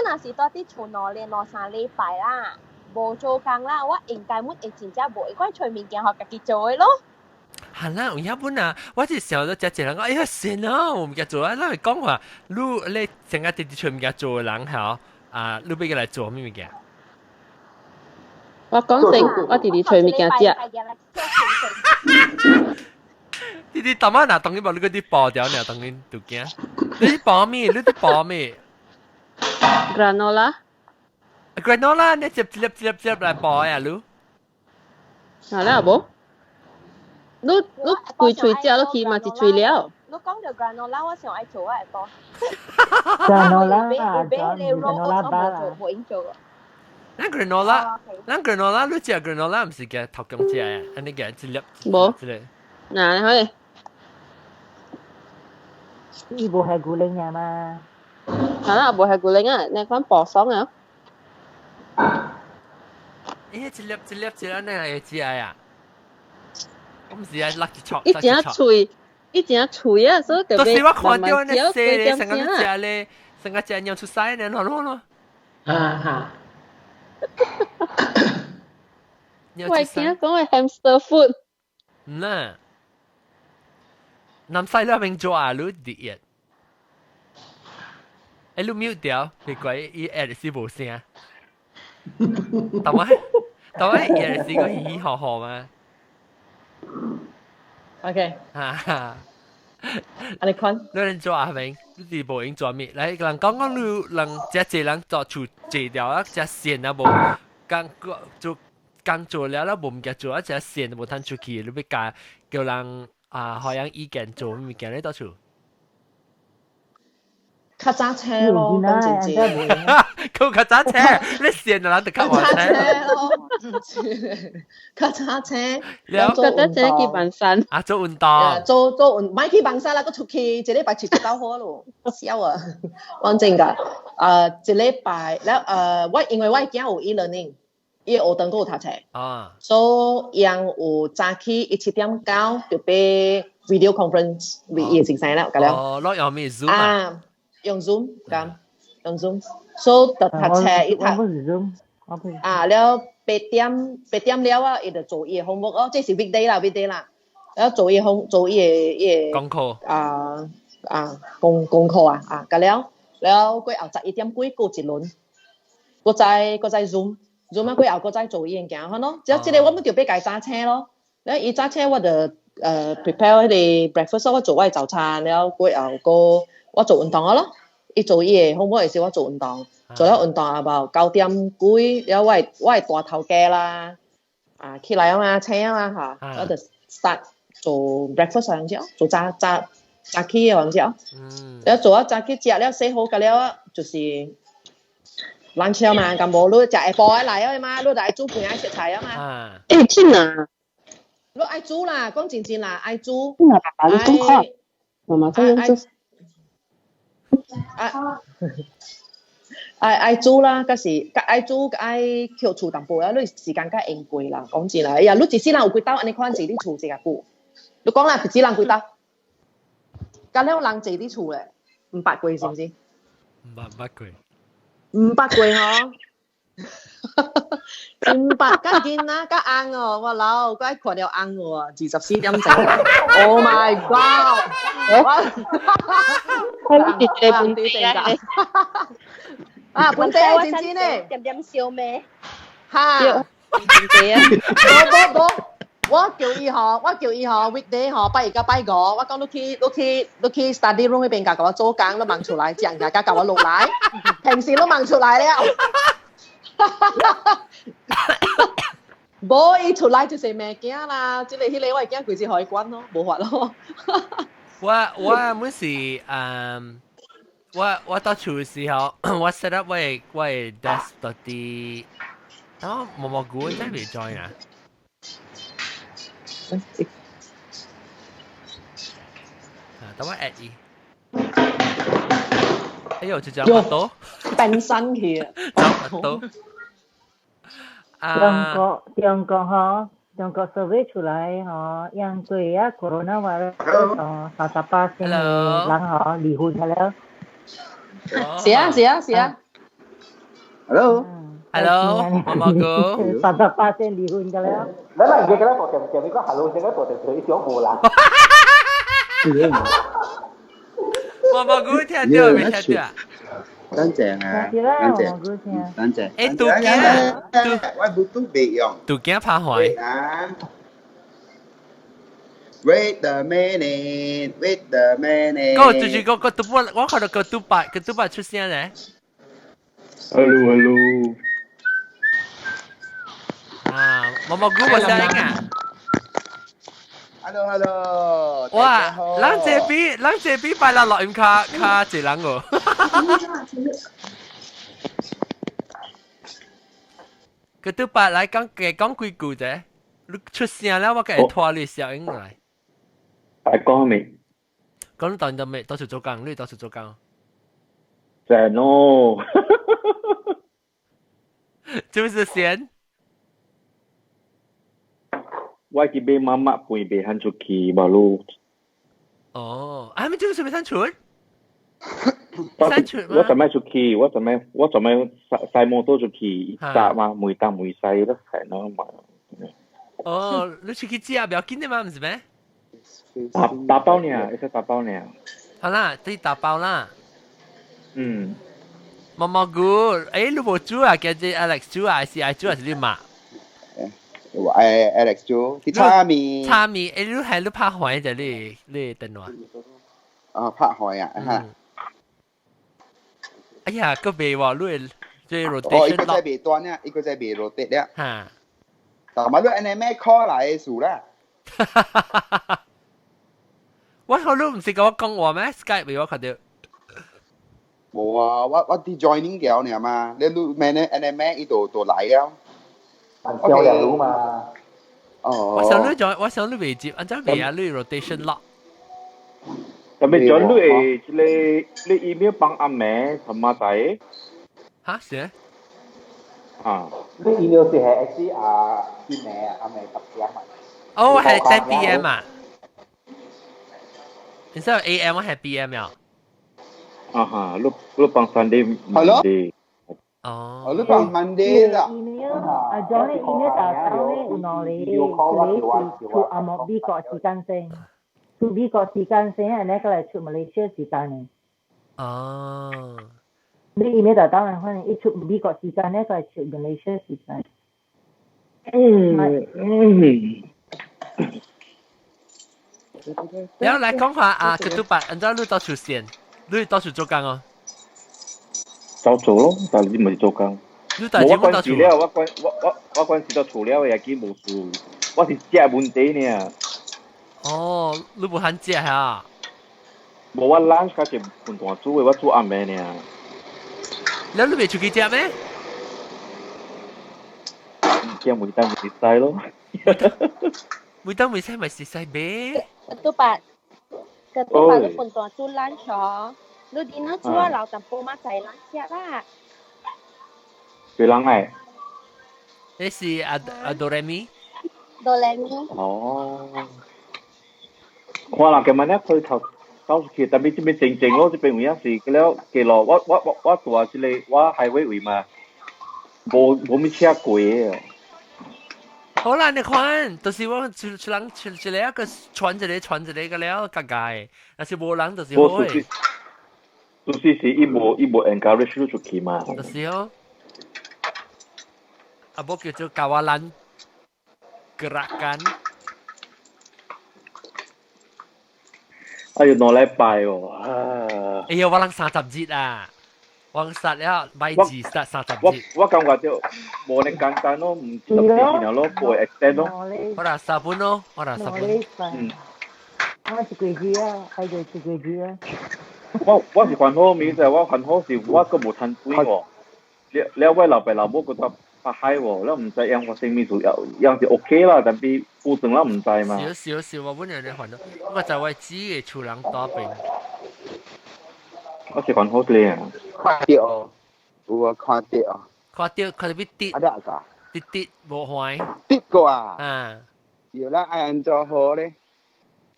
若是蹛佇厝兩連兩三禮拜啦，無做工啦，我應該阮會真正無會管揣物件予家己做的咯。
係啦，有影本啊，我是想到遮濟人講，哎呀，神啊，無物件做啊，咱會講話，你你成日直直揣物件做的人吼，啊，你欲過來做啥物物件？
我講真，我直直揣物件食。
你你當晚若當然無你閣佇包掉爾，當然就驚。你佇包咩？你佇包咩
？Granola。
Granola，你接一粒一粒一粒來包呀，你？
係啦，無？你你規喙食落去嘛，一喙了。
你講著 granola，我想愛做我會包。
Granola 啊，granola bar 啊。
無用做。
咱 granola，咱 granola，你食 granola 毋是共頭公食的，按呢共一粒。
無。
一個。
嗱，好咧。
伊無係牛奶啊嘛？
係啦，無係牛奶啊，你講薄爽啊。
欸，一粒一粒一粒，你會食啊？我毋是啊，落一撮。
伊誠脆，伊誠脆啊，所以特別。
就是我看著那細咧，成個食咧，成個食尿出屎咧，喏喏喏。
哈哈。
我驚講係 hamster food。
唔啦，南西那邊做啊，你第一。欸，你 mute 掉，別怪伊 add 是無聲。但我但我也是個嘻嘻哈哈嘛。
OK。
哈哈。
啊，你看，
你能做啊？明，你是無閒做咩？來，人講講你人遮濟人做厝坐掉啊，遮閒啊無，剛做剛做了啦，無物件做啊，遮閒無通出去，你欲共叫人啊，好像意見做物件咧到厝。
較早車咯，講真真。
佢較早車，你閒就人就較晚車
咯。較早車，
了
較早車去爬山。
啊，做運動。
做做運，莫去爬山啦，閣出去一禮拜出一道好咯，痟啊！講真㗎，一禮拜了我因為我囝有 e-learning，伊學堂閣有讀冊。
啊。
所以𪜶有早起伊7點九就欲 video conference with 伊的先生了，佮了。
哦，攞用咩 Zoom
啊？用 Zoom 咁，用 Zoom，所以就讀冊伊讀。啊，了8點8點了啊，伊就做伊的 homework 哦，這是 weekday 啦，weekday 啦，了做伊 home 做伊的伊的
功課
啊啊功功課啊啊，佮了了過後11點幾過一輪，閣再 Zoom Zoom 啊，過後閣再做伊物件，好咯。只這個我們就欲共早醒咯，了伊早醒我就prepare 彼個 breakfast，我做我的早餐，了過後閣我做運動咯。伊做伊的 homework 的時我做運動，做了運動啊無9點幾，了我的大頭家啦，啊起來啊嘛，醒啊嘛嚇，我就 start 做 breakfast 樣子哦，做早早早起的樣子哦。了做啊早起食了洗好個了，就是 lunch 嘛，咁無你食下晡的來啊嘛，你就愛煮飯愛食菜啊嘛。
欸，真啊！
你愛煮啦，講真真啦，愛煮。
爸爸你講快，媽媽在用這。
啊，愛愛煮啦，閣是閣愛煮，閣愛抾厝淡薄啊，你時間較閒過啦，講真啦，哎呀，你一世人有幾斗按呢款坐佇厝坐較久？你講啦，一世人幾斗？敢了人坐佇厝咧，毋捌過是毋是？
毋捌捌過。
唔捌過嗬。真捌，甲囡仔甲翁哦，我老，我看著翁喎，24點鐘。Oh my god！
我係一個本地啊！
啊，本地啊，真真的。
點點笑咩？
哈！
本地啊！
無無無，我叫伊吼，我叫伊吼，weekday 吼，拜一佮拜五，我講你去 study room 彼邊共我做工，你望出來，食物件共我落來，平時都望出來了。無伊出來就是物件啦，這個彼個我的囝規日予伊管咯，無法咯。
我每時我到厝時候，我 set up 我的 desk 到啲，啊毛毛菇真係未 join 啊！啊，等我 add 伊。哎呦，就這樣多，
變身去啊！
走多。
中國嗬，中國 survey 出來嗬，因對啊 coronavirus 哦，38%的人嗬離婚了。
是啊是啊是啊。
Hello。Hello，毛毛哥。
38%離婚了。
咱人家今日大條條，你講 hello 先，大條條一種無人。
毛毛菇聽到未聽到？
等陣啊，等陣，等陣。
誒，杜驚，
我不都未用。
杜驚拍壞。
Wait a minute, wait a minute。
個就是個個杜波，我看到個杜伯，個杜伯出聲咧。
Hello, hello。
啊，毛毛菇冇聲啊。
Hello, hello。
哇，咱這邊，咱這邊拜六錄音較較濟人哦。個杜伯來講講幾句啫，你出聲了，我會拖你聲音來。
係講未？
講到到未？到時做工，你到時做工。
正咯。
就是先。
我去買媽媽飯袂肯出去嘛咯。
哦，啊，咪就是袂肯出？
我怎麼出去？我怎麼駛摩托出去？搭嘛，每搭每駛都係咯嘛。
哦，你出去食不要緊的嘛，毋是咩？
打包呢，一個打包呢。
好啦，你打包啦。
嗯。
毛毛菇，誒，你無煮啊？叫做 Alex 煮啊，是愛煮還是你媽？
誒 Alex 煮，去炒麵。
炒麵，誒，你係你拍壞就你電話。
哦，拍壞啊！嚇。
哎呀，個未喎，你這 rotation。
哦，一個在未斷啊，一個在未 rotate 了。
嚇。
但係你按呢咩 call 來的事啦？
我好你唔是跟我講話咩？Skype 俾我看到。
無啊，我啲 joining 掉爾嘛，你咩呢？按呢咩伊就來了。
銷量路嘛。
哦。
我想你 join，我想你未接，按怎未啊？你 rotation lock。
特別轉你會這個你 email 幫阿妹同媽仔。
嚇是？
啊。
你 email 是係 actually 啊，啲咩阿妹10點啊？
哦，係10 PM 啊。Instead of AM 我係 PM 呀。
啊哈，你幫 Sunday Monday。
哦。
你幫 Monday 啦。
email 啊，將你 email 打到咧有兩個，一個是出阿莫美國時間線，出美國時間線，安尼過來出馬來西亞時間的。
哦。
你 email 打到的，反正一出美國時間，呢過來出馬來西亞時間。
嗯嗯。
然後來講下啊，個拄伯，按照你到處線，你到處做工哦。
走做咯，但係你唔係做工。
你大節目到處
了，我關事到厝了，也記無事。我是食問題呢。
哦，你無肯食哈？
無，我 lunch 較是分段煮的，我煮暗暝呢。
你未出去食咩？
驚每當會使咯。
每當會使咪是使咩？
拄伯，個拄伯你分段煮 lunch 哦，你dinner 煮啊留淡薄仔在 lunch 食啦。
誰人來？
你是阿阿哆來咪？
哆來咪。
哦。看啦，今日咧開頭走出去，特別這邊靜靜咯，這邊有影是了記落，我住這個我 highway 位嘛，無無物車過的。
好啦，你看，就是我出出人出一個一個傳一個傳一個個了，尷尬。若是無人就是好的。
就是是伊無 encourage 你出去嘛。
就是哦。啊，無叫做 kawalan gerakan。
哎喲，2禮拜哦，啊！
哎喲，我人30日啊，我殺了買字殺30日。
我感覺就無呢簡單咯，唔十日然後咯，過 extend 咯。
我啦十分咯，我啦十分。
嗯。
我一個月啊，還就一個月啊。
我是還好，明就我還好是我閣無趁錢喎。了了，我老爸老母閣在拍海喎，了毋知樣發生咩事，樣是 OK 啦，但係有陣咱毋知嘛。
少少少，我本來咧還到，我就我知嘅厝人多病。
我是還好啲啊。
看到哦，有啊，看到哦。
看到看到變跌。
啊，得啊。
跌跌無壞。
跌過啊。
啊。
對啦，愛按怎好咧？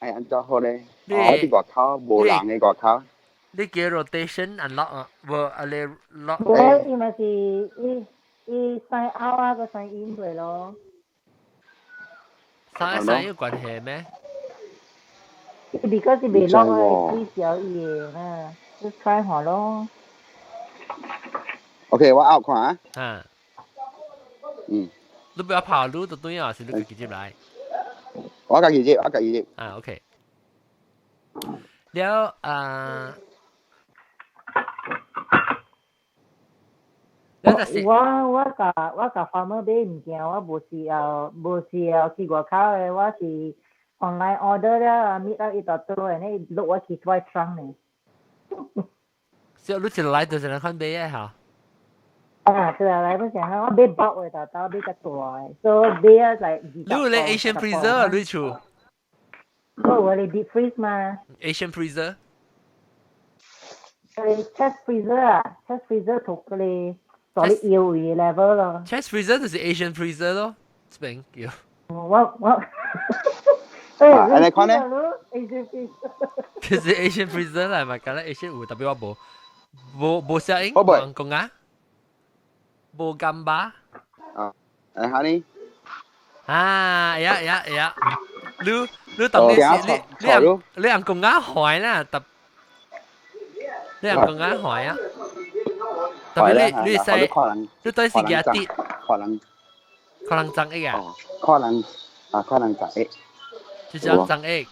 愛按怎好咧？我佇外口無人的外口。
你叫 rotation unlock 啊？無啊你 lock。
無，伊嘛是伊伊 sign out 啊，閣 sign in 過咯。
sign 有關係咩？
伊 because 是未 lock 啊，取消伊的啊，你 try 下咯。
OK，我 out 看啊。
啊。
嗯。
你不要跑路就對啊，是你自己來。
我家己接，我家己接。
啊，OK。了啊。
我我共 farmer 買物件，我無是要去外口的，我是 online order 了，meet up 伊就倒的，你落我去我 trunk 呢。
所以你一來就是來看買的哈？
啊，對啊，來不是我買包的，豆買較大的，所以買啊來。
你有咧 Asian freezer 你厝？
我有咧 deep freeze 嘛。
Asian freezer？
誒，chest freezer 啊，chest freezer 同佢哋。做你腰位 level 咯。
Chest freezer 就是 Asian freezer 咯，這邊叫。
我，
啊，你看咧
？Asian freezer。
就是 Asian freezer 嚟嘛，講咧 Asian 有，特別我無聲音，無講啊，無干巴。
啊，誒，哈呢？
啊，呀呀呀！你當你是你你人講啊壞啦，特你人講啊壞啊。特別你使你對是幾啲？
可能
可能十億啊？
可能啊，可能十億。
就只十億。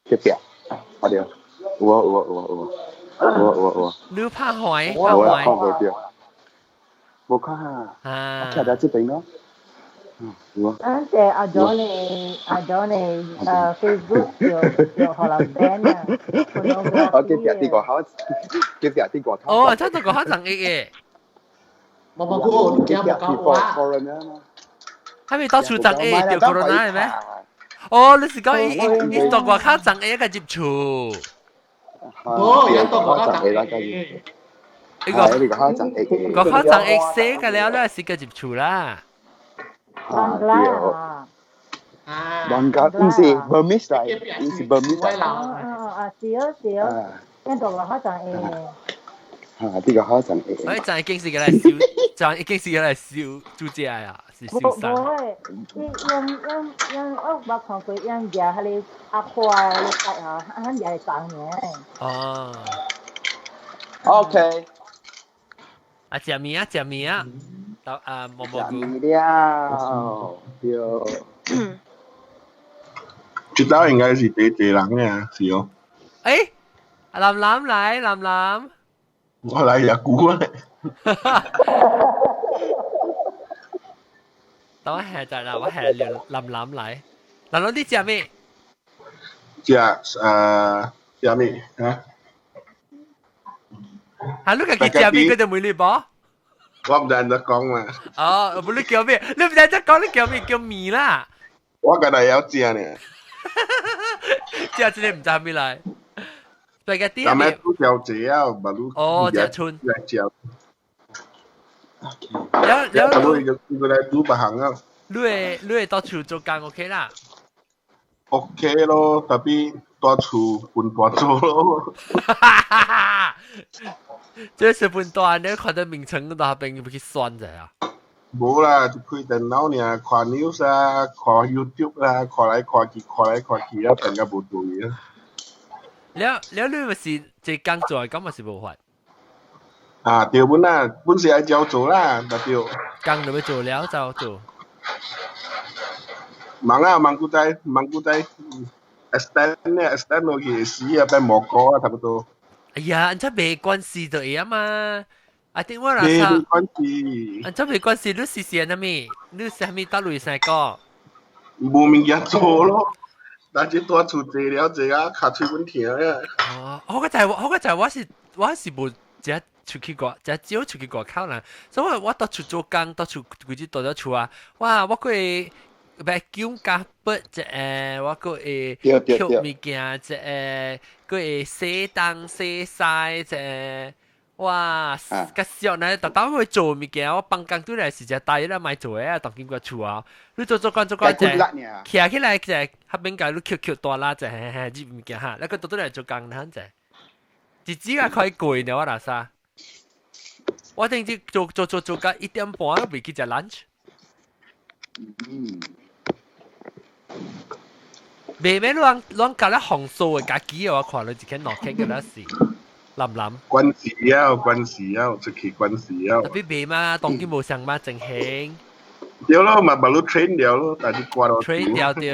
這邊，我對，有啊有啊有啊有啊有啊有啊有啊。
你拍壞？
有啊，看無著，無看啊。
啊。
我徛佇這邊咯。有啊。
咱這阿 John 的阿 John 的Facebook 就予人 ban 啊。
我叫壁佇外口，叫壁佇外口。
哦，真係外口十億嘅。
冇冇過，你驚冇講話。
還未到處十億掉 corona 係咩？哦，你是講伊伊到外口十億個入厝。
哦，有到外口十億。
呢個
呢個口十億。
外口十億死個了，你是個入厝啦。
啊，對。啊。Bangka 唔是 Burmese 嚟，唔是 Burmese 嚟。
啊啊，是哦是哦，印度外口十億。
啊，呢個口十億。
所以就已經是個來燒，就已經是個來燒豬隻啊，是燒生。
無無，伊用用用，我捌看過用舉彼個鴨花咧擺吼，啊，舉會重爾。
哦。
OK。
啊，食物啊，食物啊，到啊，蘑蘑菇。
食物了，對。
這道應該是第一人嘅，是哦。
誒，林林來，林林。
我來也估啊。
等我下集啦，我下林林來。林林你食咩？
食食咩啊？
啊，你家己食咩？佢就問你噃。
我唔知人講嘛。
哦，唔你叫咩？你唔知得講你叫咩？叫麵啦。
我今日有食呢。
食這個唔知咩來。白個啲。
咱們煮條子啊，馬路。
哦，食春。
食。
了了。
你個來煮別行啊。
你會到處做工 OK 啦。
OK 咯，tapi 蹛厝分大做咯。
這是分大，你看到名稱都下邊去選者啊？
無啦，就開電腦爾，看 news 啊，看 YouTube 啦，看來看去，看來看去啊，變甲無對啊。
了了，你咪是這工做，咁咪是無法。
啊，對本啊，本是愛照做啦，但對。
工就欲做了就做。
忙啊，忙古仔，忙古仔，extend 咧，extend 落去死啊，變無過啊，差不多。
哎呀，這沒關係就會啊嘛。啊，點我
沒關係。
啊，這沒關係，你是是啥物？你是啥物？搭類三個？
無物件做咯，但是蹛厝坐了坐啊，尻喙阮疼啊。
哦，我個就我是無只出去過，只少出去外口啦。所以我我蹛厝做工，蹛厝規日蹛佇厝啊。哇，我閣會 vacuum carpet 一個，我閣會抾物件一個，閣會洗東洗西一個。哇！較俗呢，逐當會做物件，我放工轉來是只大日啦，莫做的啊，當經過厝啊，你做做工做工者，徛起來者，較免共你抾抾大啦者，嘿嘿，入物件哈，你閣倒轉來做工通者，日子啊快過呢，我若啥，我頂日做做做做到1點半都未去食 lunch。未免攏攏教咧紅素的家己的，我看了一間兩間個那是。冧冧。
關事了，關事了，出去關事了。
特別袂嘛，當今無上嘛，真興。
對咯，嘛把你 train 了咯，但是掛咯。
train 了對。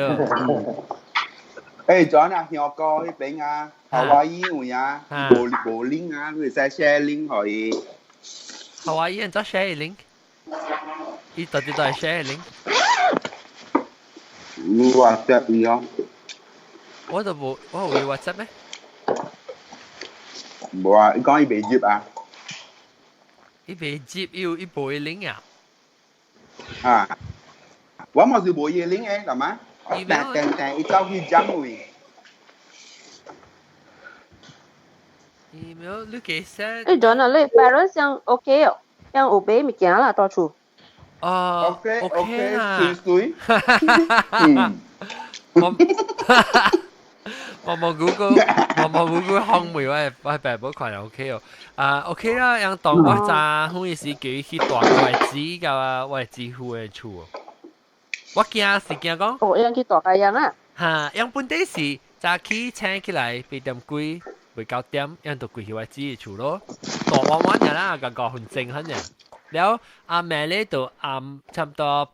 誒，昨啊，香港彼邊啊，夏威夷位啊，無無 link 啊，你會使 share link 予伊。
夏威夷按怎 share link？伊到底在 share link？
你 WhatsApp 伊哦。
我都無，我有 WhatsApp 咩？
無啊，伊講伊袂入啊。
伊袂入，伊有伊無伊 link 啊。
啊，我嘛是無伊 link 的，係嘛？但但但伊走去 jump 位。
email 你給 send？
誒，John 啊，你 parents 樣 OK 哦，樣有買物件啦，蹛厝。
哦
，OK
OK 啦，
水水。
我我冇 Google，我冇 Google 康媒，我係爸母看就 OK 哦。啊 OK 啦，樣當我早好意思叫伊去蹛我的姊佮我的姊夫的厝。我驚是驚講。
哦，樣去蹛個樣啊？
哈，樣本底是早起醒起來8點幾，未9點，樣就過去我姊的厝咯。蹛彎彎爾啦，個5分鐘爾。了阿妹咧就暗差不多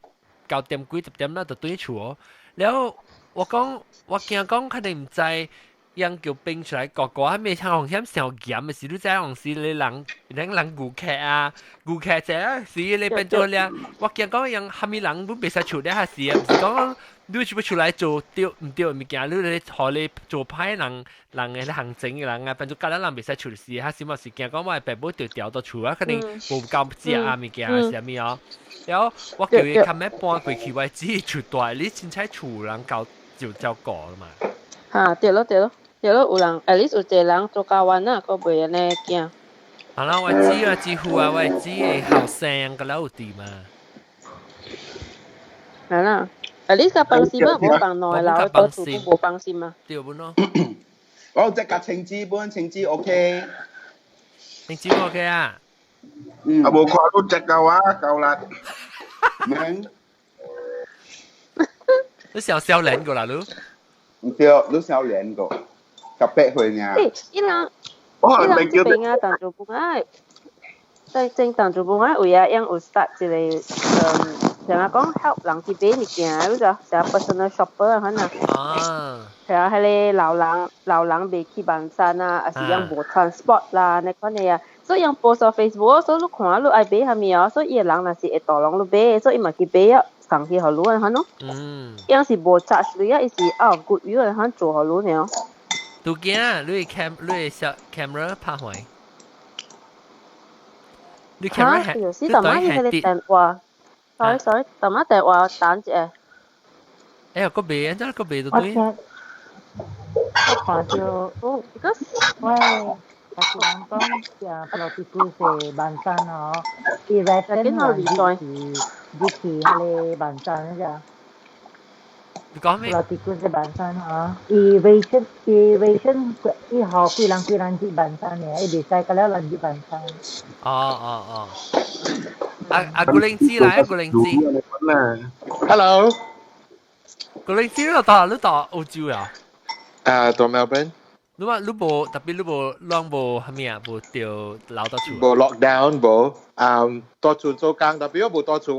9點幾10點啦，就轉厝哦。了我講我驚講可能毋知，樣叫冰出來個個還未聽風險上嚴的時，你知影時你人人人顧客啊，顧客者是你變做了，我驚講樣蝦米人都袂使出了下時啊，毋是講你出不出來做對毋對物件，你咧予你做歹人人的行政的人啊，變做甲咱人袂使出時，還是嘛是驚講我的爸母就調到厝啊，可能無夠食啊物件是啥物哦。了我叫伊較欲搬過去，我姊厝蹛，你凊彩厝人夠就照顧了嘛。
哈，對咯對咯對咯，有人 at least 有一個人做教員啊，閣袂按呢驚。
好啦，我姊啊，姊夫啊，我姊的後生個了有佇嘛。
係啦，at least 較放心啊，無放兩個老蹛厝無放心啊。
對本咯。
我即個青子本青子 OK。
青子 OK 啊。
嗯。
啊，無看到隻夠啊，夠啦。
明。
你想少年個啦，你？
毋對，你少年個，18歲爾。
欸，伊人，伊人這邊啊，當做本愛，在正當做本愛位啊，樣有 start 一個，像啊講 help 人去買物件，你知，像 personal shopper 可能。
啊。
係啊，彼个老人老人袂去網山啊，抑是樣無 transport 啦，那款的啊，所以樣 post 到 Facebook，所以你看你愛買啥物哦，所以伊个人若是會導攏你買，所以伊嘛去買啊。送去予你按款咯。樣是無 charge 你啊，伊是 out of goodwill 按款做予你爾。
拄囝，你 cam 你小 camera 拍壞。你 camera
哈，有時淡仔伊彼个電話，sorry sorry，淡仔電話等一下。
哎呀，閣袂，按怎閣袂就對。
我看著，
哦，because
喂，就是人講，食普羅提古是萬山哦，伊 reference 人入去入去彼个萬山只。
你講咩？
Pulau Tikus 嘅板山嚇，伊 ration 伊 ration 伊學幾人幾人接板山嘅，伊袂使個了人接板山。
哦哦哦。阿阿古靈芝來，古靈芝。
Hello。
古靈芝，你到澳洲啊？
啊，到 Melbourne。
你話你無特別你無攏無啥物啊？無著留到厝。
無 lockdown 無，到厝做工，特別我無到厝，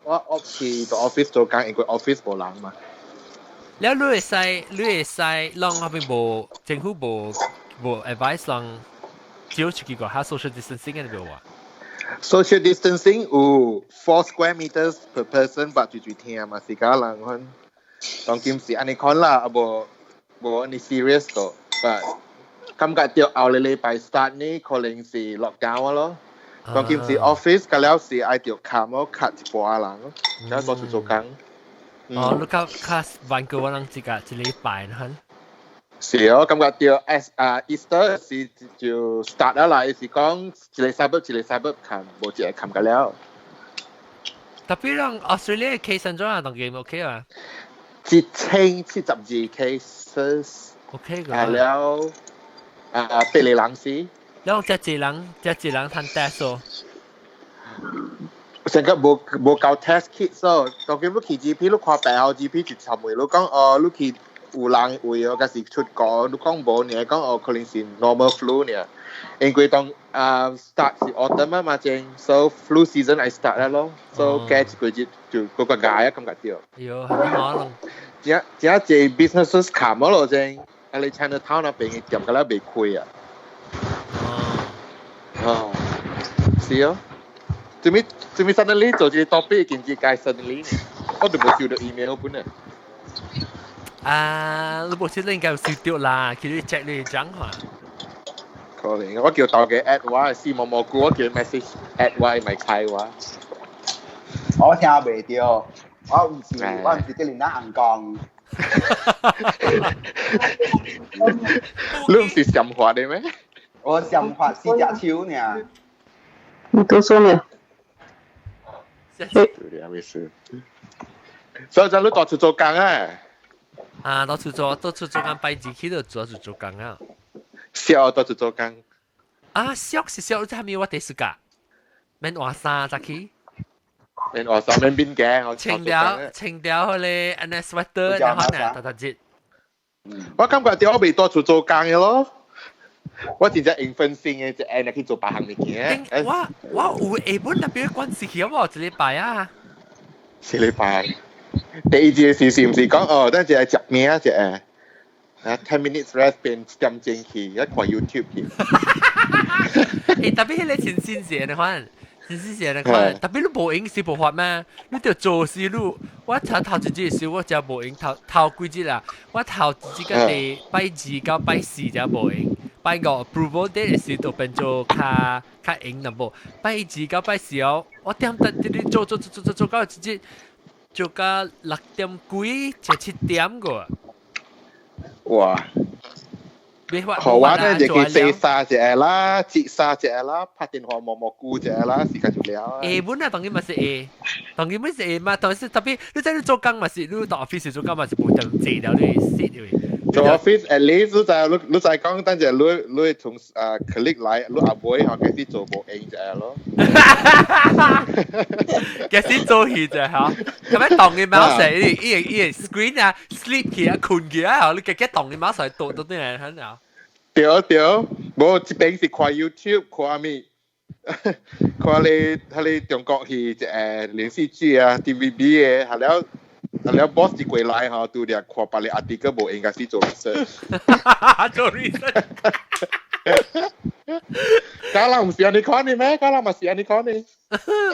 我去到 office 做工，因為 office 無人嘛。
了你會使，攏後邊無政府無 advice 人少出去個，哈 social distancing 嘅無啊？
Social distancing 有 4 square meters per person，but 最最聽嘛，是假人看，當今是按呢款啦，啊無無按呢 serious 到，but 感覺到後個禮拜 start 呢，可能是 lockdown 咯。當今是 office 個了是愛著冚咯，cut 一半人咯，然後多出做工。
哦，你較較晚過我人這個一禮拜呢？
是哦，感覺到 S 啊 Easter 是就 start 啦，啦，是講一個 suburb 一個 suburb 冚，無一個冚個了。
特別讓 Australia case 怎啊？當今 OK 啊？1072
cases。
OK 個。
啊了，啊八個人死。
了，這一人，這一人通 test 哦。
成個無夠 test kit 所，當今你去 GP，你看病後 GP 就尋問你講哦，你去有人位哦，還是出國，你講無呢？講哦，可能是 normal flu 呢。因為當啊 start 是 autumn 啊嘛正，so flu season 愛 start 啦咯，so 加一個月就嗰個解啊感覺到。
哎喲，很可能。
這這濟 businesses 冚咗咯正，啊你 Chinatown 那邊嘅店個咧未開啊。哦。是哦。做咩做咩 suddenly 做這個 topic 經濟界 suddenly，我都冇收到 email 本啊。
啊，你無收到應該有收到啦，去你 check 你講話。
可能我叫大家 add 我，是毛毛菇，我叫 message add 我，咪開我。
我聽袂到，我毋是叫你那紅講。
你唔是上發的咩？
我上發四隻手爾。
你都說咩？
對啊，沒事。所以就你到處做工啊？
啊，到處做工，拜日去就做做工啊。
笑到處做工。
啊，笑是笑，這係咪我第四個？免換衫就去。
免換衫，免變鏡。我
穿掉迄個按呢 sweater，然後呢，特特節。
我感覺到我未到處做工嘅咯。我真正應分性嘅，就按去做別項物件。
我有下本特別關事去喎，一禮拜啊。
一禮拜。第二節是唔是講哦？等陣係食咩啊？食啊，10 minutes rest 變1點鐘去，一看 YouTube 去。
欸，特別彼個真新鮮的款，真新鮮的款。特別你無閒是無法咩？你著做事你，我頭頭一日時我真無閒，頭頭幾日啦，我頭一日個第拜二到拜四才無閒。拜五 approval date 時就變做較較閒淡薄。拜二到拜四哦，我點得直直做做做做做到一日做到6點幾，才7點個。
哇！好玩咧，就去洗衫一下啦，折衫一下啦，拍電話摸摸菇一下啦，時間就了。
會本啊，當然嘛是會，當然嘛是會嘛，但是特別你在你做工嘛是，你到 office 做工嘛是無得坐了，你 sit 嘅。
做 office at least 你就講，等陣你從啊 colleague 來，你阿妹學開始做無閒就係咯。
開始做戲就嚇，咁樣動嘅 mouse 伊伊伊 screen 啊 sleep 去啊困去啊，你加加動嘅 mouse 嚟讀到啲人很啊。
對對，無這邊是看 YouTube 看咩？看你睇你中國戲連續劇啊 TVB 嘅，係了。啊了 boss 一過來吼，拄著看別個 article 無應該是做 research。
做 research。
家人毋是按呢款的咩？家人嘛是按呢款的。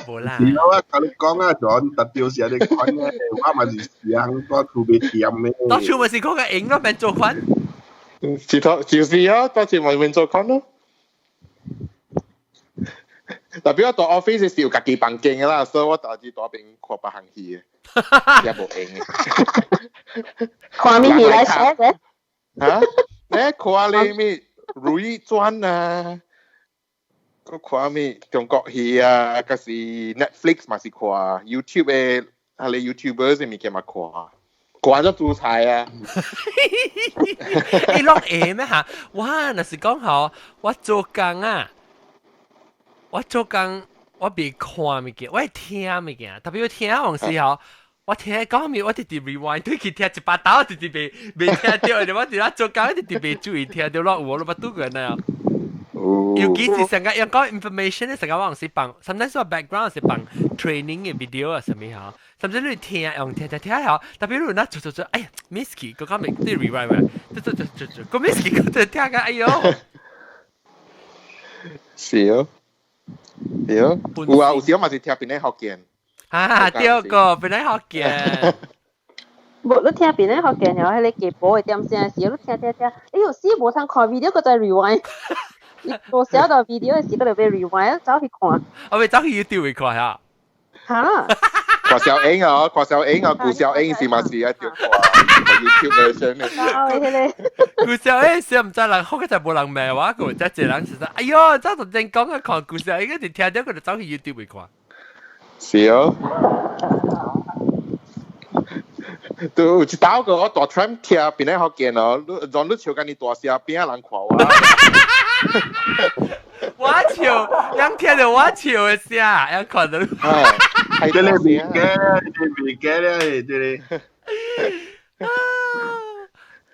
無啦。
是我共你講啊，John 特別是按呢款的，我嘛是想我厝袂掂的。
當初咪是講個閒咯，免做款。
是托就是啊，當時咪免做款咯。特別我到 office 是有家己房間的啦，所以我就佇大邊看別項戲的。也無閒。
看咩戲來寫嘅？
嚇？你看你咩《如懿傳》啊？閣看咩中國戲啊？還是 Netflix 嘛是看 YouTube 的，啊你 YouTuber 是物件嘛看，
慣咗做菜啊！
你落下咩嚇？哇！若是講吼，我做工啊，我做工我袂看物件，我會聽物件，特別我聽往時吼。我聽講物，我直直 rewind 對去聽一百道，直直袂袂聽著，我佇咧做工，直直袂注意聽著咯，有無？你捌拄過呢？尤其是成個用講 information 咧，成個我是放，sometimes 我 background 是放 training 嘅 video 啊，啥物吼，甚至你聽用聽聽聽吼，特別你若做做做，哎呀，miss 去，嗰個咪對 rewind 咪，做做做做做，個 miss 去，個聽個，哎喲，
是哦，對哦，有啊，有時我嘛是聽邊咧福建。
啊，對個，邊咧福建。
無，你聽邊咧福建，然後彼个雞婆的點聲時，你聽聽聽，哎喲，死無通看 video，閣再 rewind。無寫到 video 的時，閣就欲 rewind，走去看。
我欲走去 YouTube 去看下。
哈？
看小英啊，看小英啊，顧小英是嘛是啊，對看 YouTube version 的。
哦，彼個。
顧小英時毋知人，好個就無人罵我，個才一人是說，哎喲，早就正講啊，看顧小英，一聽著閣就走去 YouTube 去看。
是哦。對，有一道個我大 tram 聽邊咧福建哦，你讓你笑甲你大聲，邊仔人看我。
我笑，人聽著我笑的聲，人看著。
係
這個未記咧，這個未記咧，這個。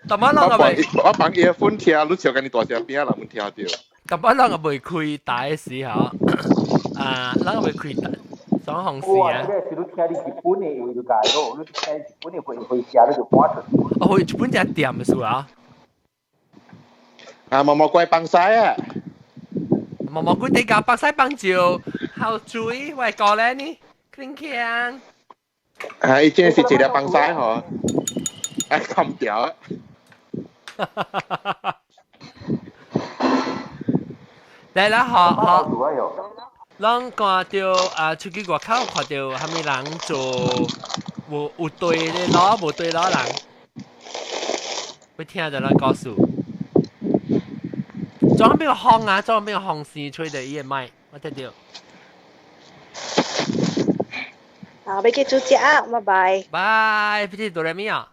淡薄人個未，
我放 earphone 聽，你笑甲你大聲，邊仔人會聽著。
淡薄人個未開台的時候，啊，人個未開台。雙紅線啊！
這個是你聽你日本的話就解咯，你聽日本的話會寫你就看出。
哦，日本只店的事啊！
啊，毛毛怪幫西啊！
毛毛怪地教幫西幫照，好水，我過來呢，鏗鏘。
啊，伊這是一個幫西吼，哎，冚掉啊！
來啦，好好。攏看著啊，出去外口看著啥物人做無有對的路，無對路人，欲聽著咱故事。裝邊個風啊？裝邊個風扇吹著伊的麥，我聽著。
啊，欲去煮食啊，拜拜。
拜，欲去做啥物啊？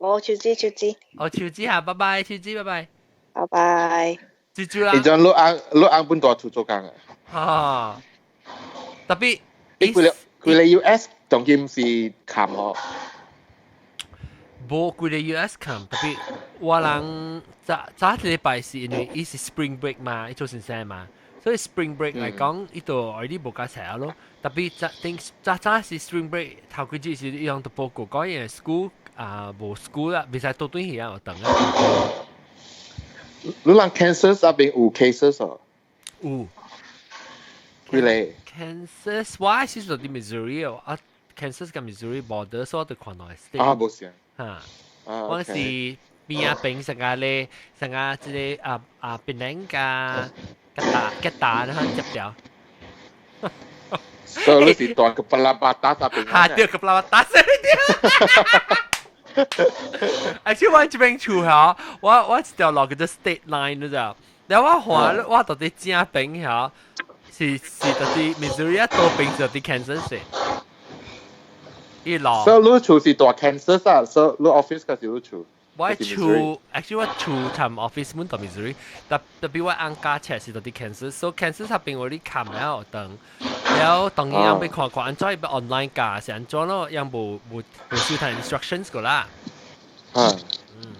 無手指，手指。
哦，手指哈，拜拜，手指，拜拜。
拜拜。
豬豬啦。
你陣老翁老翁本大厝做工啊？
啊，特別。
伊規個規個 US 當今是冚哦。
無規個 US 冚，特別我人早早一禮拜是因為伊是 spring break 嘛，伊做先生嘛，所以 spring break 來講，伊就 already 無加齊咯。特別早頂早早是 spring break 頭幾日是伊攏都報告講伊 school 啊無 school 啦，袂使倒轉去啊，等啊。
你人 Kansas 那邊有 cases 哦？
有。
幾個
？Kansas 我是住佇 Missouri 哦，啊 Kansas 佮 Missouri border 所以就看到 state。
啊，無是。
哈。我是邊仔邊上個咧，上個這個啊啊檳榔佮佮打佮打，然後接掉。
所以你是大個巴拉巴打啥邊？
哈，對，個巴拉巴打死你！而且我這邊厝吼，我一條路叫做 state line 你知道？然後我看我到底正邊吼，是是到底 Missouri 多邊是到底 Kansas 一路。
所以你厝是大 Kansas 啊？所以你 office 還是你厝？
我厝，actually 我厝同 office 滿到 Missouri，特特別我按家車是到底 Kansas，所以 Kansas 那邊我哩看了等，然後當然欲看看按怎欲 online 教是按怎咯，樣無無無收睇 instructions 個啦。
嗯。嗯。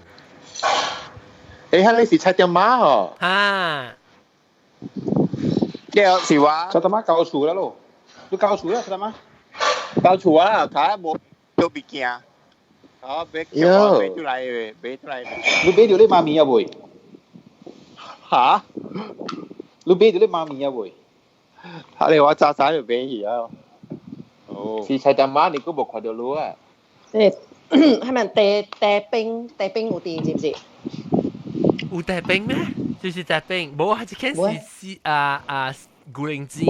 欸，彼個是菜店媽哦。
哈。
這是我。
菜店媽交厝啦咯，你交厝啦菜店媽？
交厝啊，睇無做物件。哦，買買出來的，買出來的。
你買著你媽咪啊未？
哈？
你買著你媽咪啊未？
哈你我早早就買去啊。
哦。是菜店媽，你閣無看著你啊？
誒，係咪茶茶冰茶冰有佇是毋是？
有茶冰咩？就是茶冰，無係一間是是啊啊牛奶子。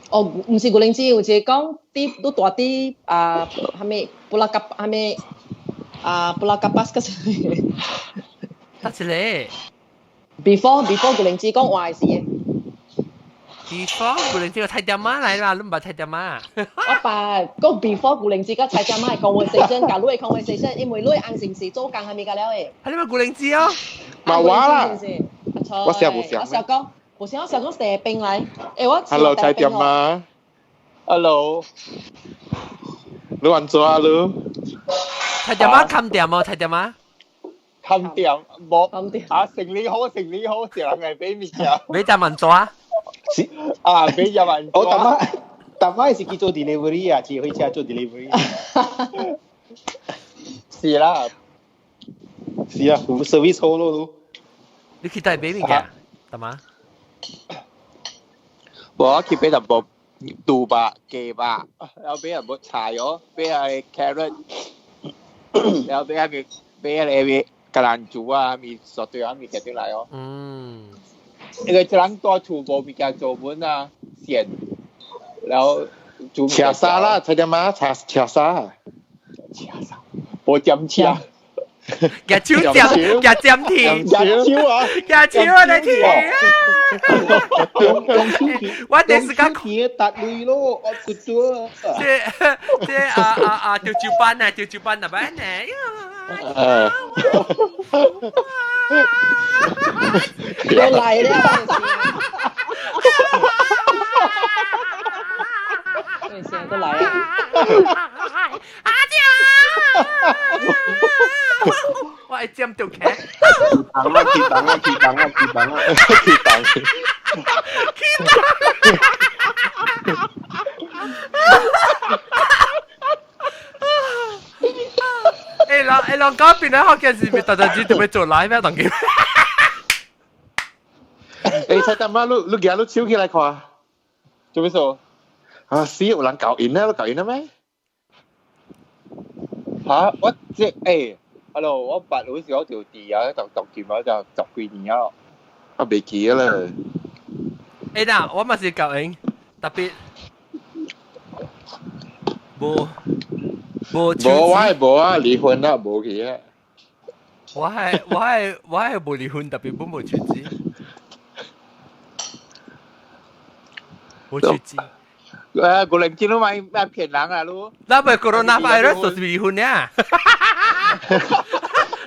哦，毋是牛奶子，有一個講佇你住佇啊，啥物布拉格啥物啊布拉格巴斯個啥物？
得一個。
Before 牛奶子講話是的。
Before 古靈精菜店媽來啦，你唔捌菜店媽？
我爸講 before 古靈精甲菜店媽的 conversation，甲你的 conversation，因為你紅成是做工係咪個了的？
係你咪古靈精哦？
嘛我啦，
我
寫無寫？
我想講，無寫，我想講蛇冰來。欸，我
Hello 菜店媽。
Hello。
你按怎啊？你？
菜店媽冚店哦，菜店媽。
冚店無啊，生理好，生理好，食人嚟俾物件。
你就問咗啊？
啊，俾入問。
我大媽，大媽是去做 delivery 啊，是去車做 delivery。
是啦，
是啊，有 service 好咯。
你去帶俾物件，大媽？
我去俾淡薄肚肉、雞肉，然後俾人冇菜哦，俾係 carrot，然後俾下佢，俾下你橄欖豬啊，咪索對啊，咪夾進來哦。
嗯。
因為這人大厝無物件做本啊，鹹，然後煮。
吃沙啦，菜店媽，吃吃沙。
吃沙，無點吃。
夾手夾夾尖甜，
夾手啊，
夾手啊，你甜啊！我第時間
甜達類咯，我覺得。
這這啊啊啊！吊酒班啊，吊酒班啊，班呢？
又來了。對，現在都來了。
阿姐，我會尖到起。
等啊，起等啊，起等啊，起等啊，
起等。
起等。欸，人欸人講變咗學件事，咪特特只特別做live咩？當佢。
欸，菜店媽，你你舉你手起來看。
做咩事？
啊，死有人搞因啊，你搞因了咩？
嚇！我即欸，hello，我捌有時我條地啊，就讀劍啊，就十幾年啊。
我未記啦。
欸嗱，我嘛是搞因，特別無無
無我係無啊，離婚啦，無去啊。
我係我係我係無離婚，特別本無手指。無手指。
誒，古靈精都咪咪騙人啊，你。
那咪 corona virus 就是離婚呀？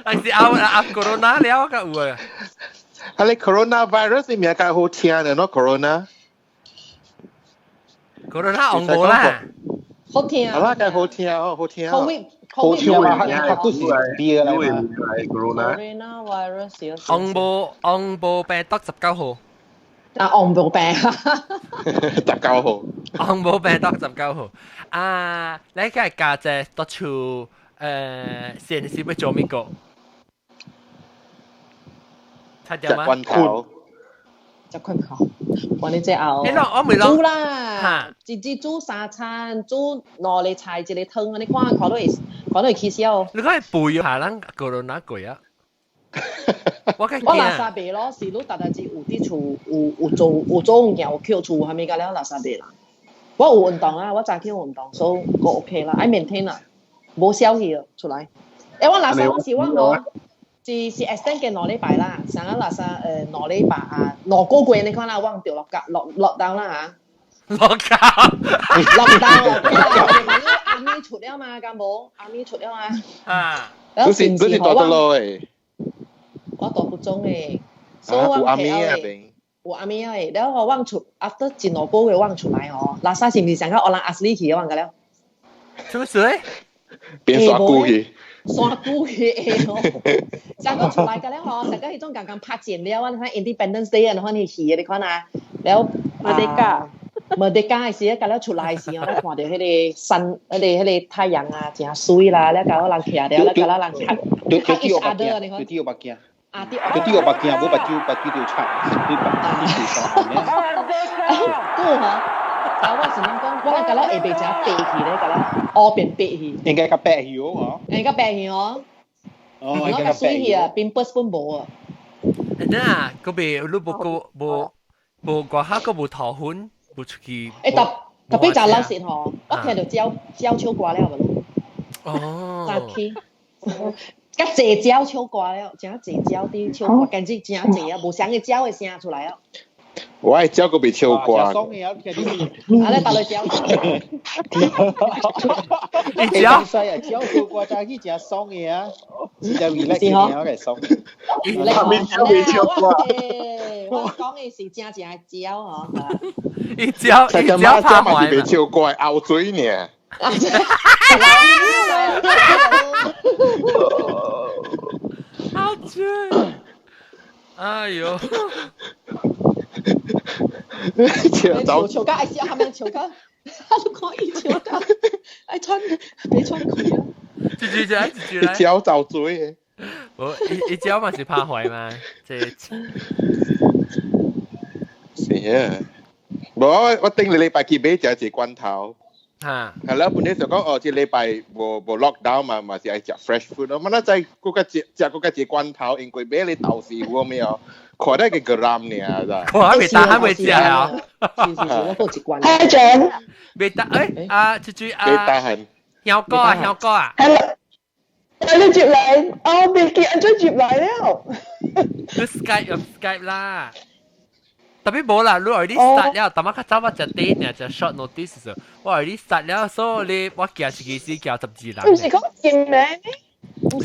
還是阿阿 corona 了個有啊？
啊，你 corona virus 你名較好聽的，喏 corona。
corona 紅無啦。
好聽。
啊啦，較好聽哦，好聽。
好聽。
好聽啊，它都是別來嘛。
corona。
corona virus
紅無紅無病毒19號。
啊，紅無病。
19號。
紅無病毒19號。啊，你個家姐到處現時要做咩個？菜店嗎？
食罐頭。
食罐頭，我你這後。
欸，我未
煮啦，直接煮三餐，煮兩個菜一個湯，你看看到會看到會起痟。
你講係背下咱 corona 過啊？我較
我垃圾袂咯，是你逐日子有佇厝有有做有做物件有捡厝，啥物個了垃圾袂啦。我有運動啊，我早起有運動，所以個 OK 啦，愛 maintain 啦，無消氣出來。欸，我垃圾我是我哦，是是 extend 嘅兩禮拜啦，上個垃圾兩禮拜啊，兩個月你看啦，我掉落落落單啦嚇。
落單。
落單哦，阿咪出了嘛，敢無？阿咪出了嘛？
啊。
嗰時嗰時大得咯誒。
我大骨中誒，所以我
有阿咪啊邊。
有阿咪誒，然後我出 after 一兩個月我出來吼，垃圾是毋是上個學人阿斯利去我個了？
什麼事咧？
變山菇去。
山菇去會哦，上個出來個了吼，上個彼種剛剛拍剪了，我睇 Independence Day 啊，你看你戲你看啊，了。
Merdeka。
Merdeka 時，個了出來時，我看到彼個山，彼個彼個太陽啊，真媠啦，了甲我人徛著，了甲我人拍拍 each other，你看。
對對目鏡。
啊！對，
對對，目鏡，無目睭，目睭就擦，對目睭就擦。
對吼，啊！我是諗講，我感覺下袂誠白去咧，甲咱烏變白去。
應該較白去哦。
應該白去哦。
哦，
我較水去啊，pimples 本無啊。
那嗰邊你無個無無外口個無頭昏，無出去。
欸，特特別就老實吼，我聽到鸟鸟唱歌了無？
哦。
早起。較濟鳥唱歌了，真濟鳥佇唱歌，簡直真濟啊！無啥個鳥的聲出來啊。
我係照個被超過。
啊，
你白女照。
你照？
細啊，照過過早起真爽嘅啊，真正 relax 嘅，我嚟爽。
未超過。我講嘅是正正照嗬。
一照一照拍
壞嘛。超過拗嘴呢。
好嘴。哎呦！
笑笑甲愛笑，係咪笑甲？你看伊笑甲，愛穿別穿開啊！
一句就一句來。
一招就嘴。
無一招嘛是拍壞嘛，這。
是啊，無我頂個禮拜去買食一個罐頭。
嚇！
係啦，本來就講哦，這禮拜無無 lockdown 嘛，嘛是愛食 fresh food 咯。乜那在嗰個食食嗰個一罐頭，因為買你豆豉有沒有？看得個 gram 爾咋？
看未打還未食啊？
是是是，我都一罐。
阿俊，
未打誒啊！這句啊，
未打痕。
香哥啊，香哥啊。
你接嚟，我未見阿俊接嚟了。
你 Skype 用 Skype 啦。特別無啦，你 already start 了，但係較早我食短爾，食 short notice 我 already start 了，所以你我行一個時行12人。
唔是講見名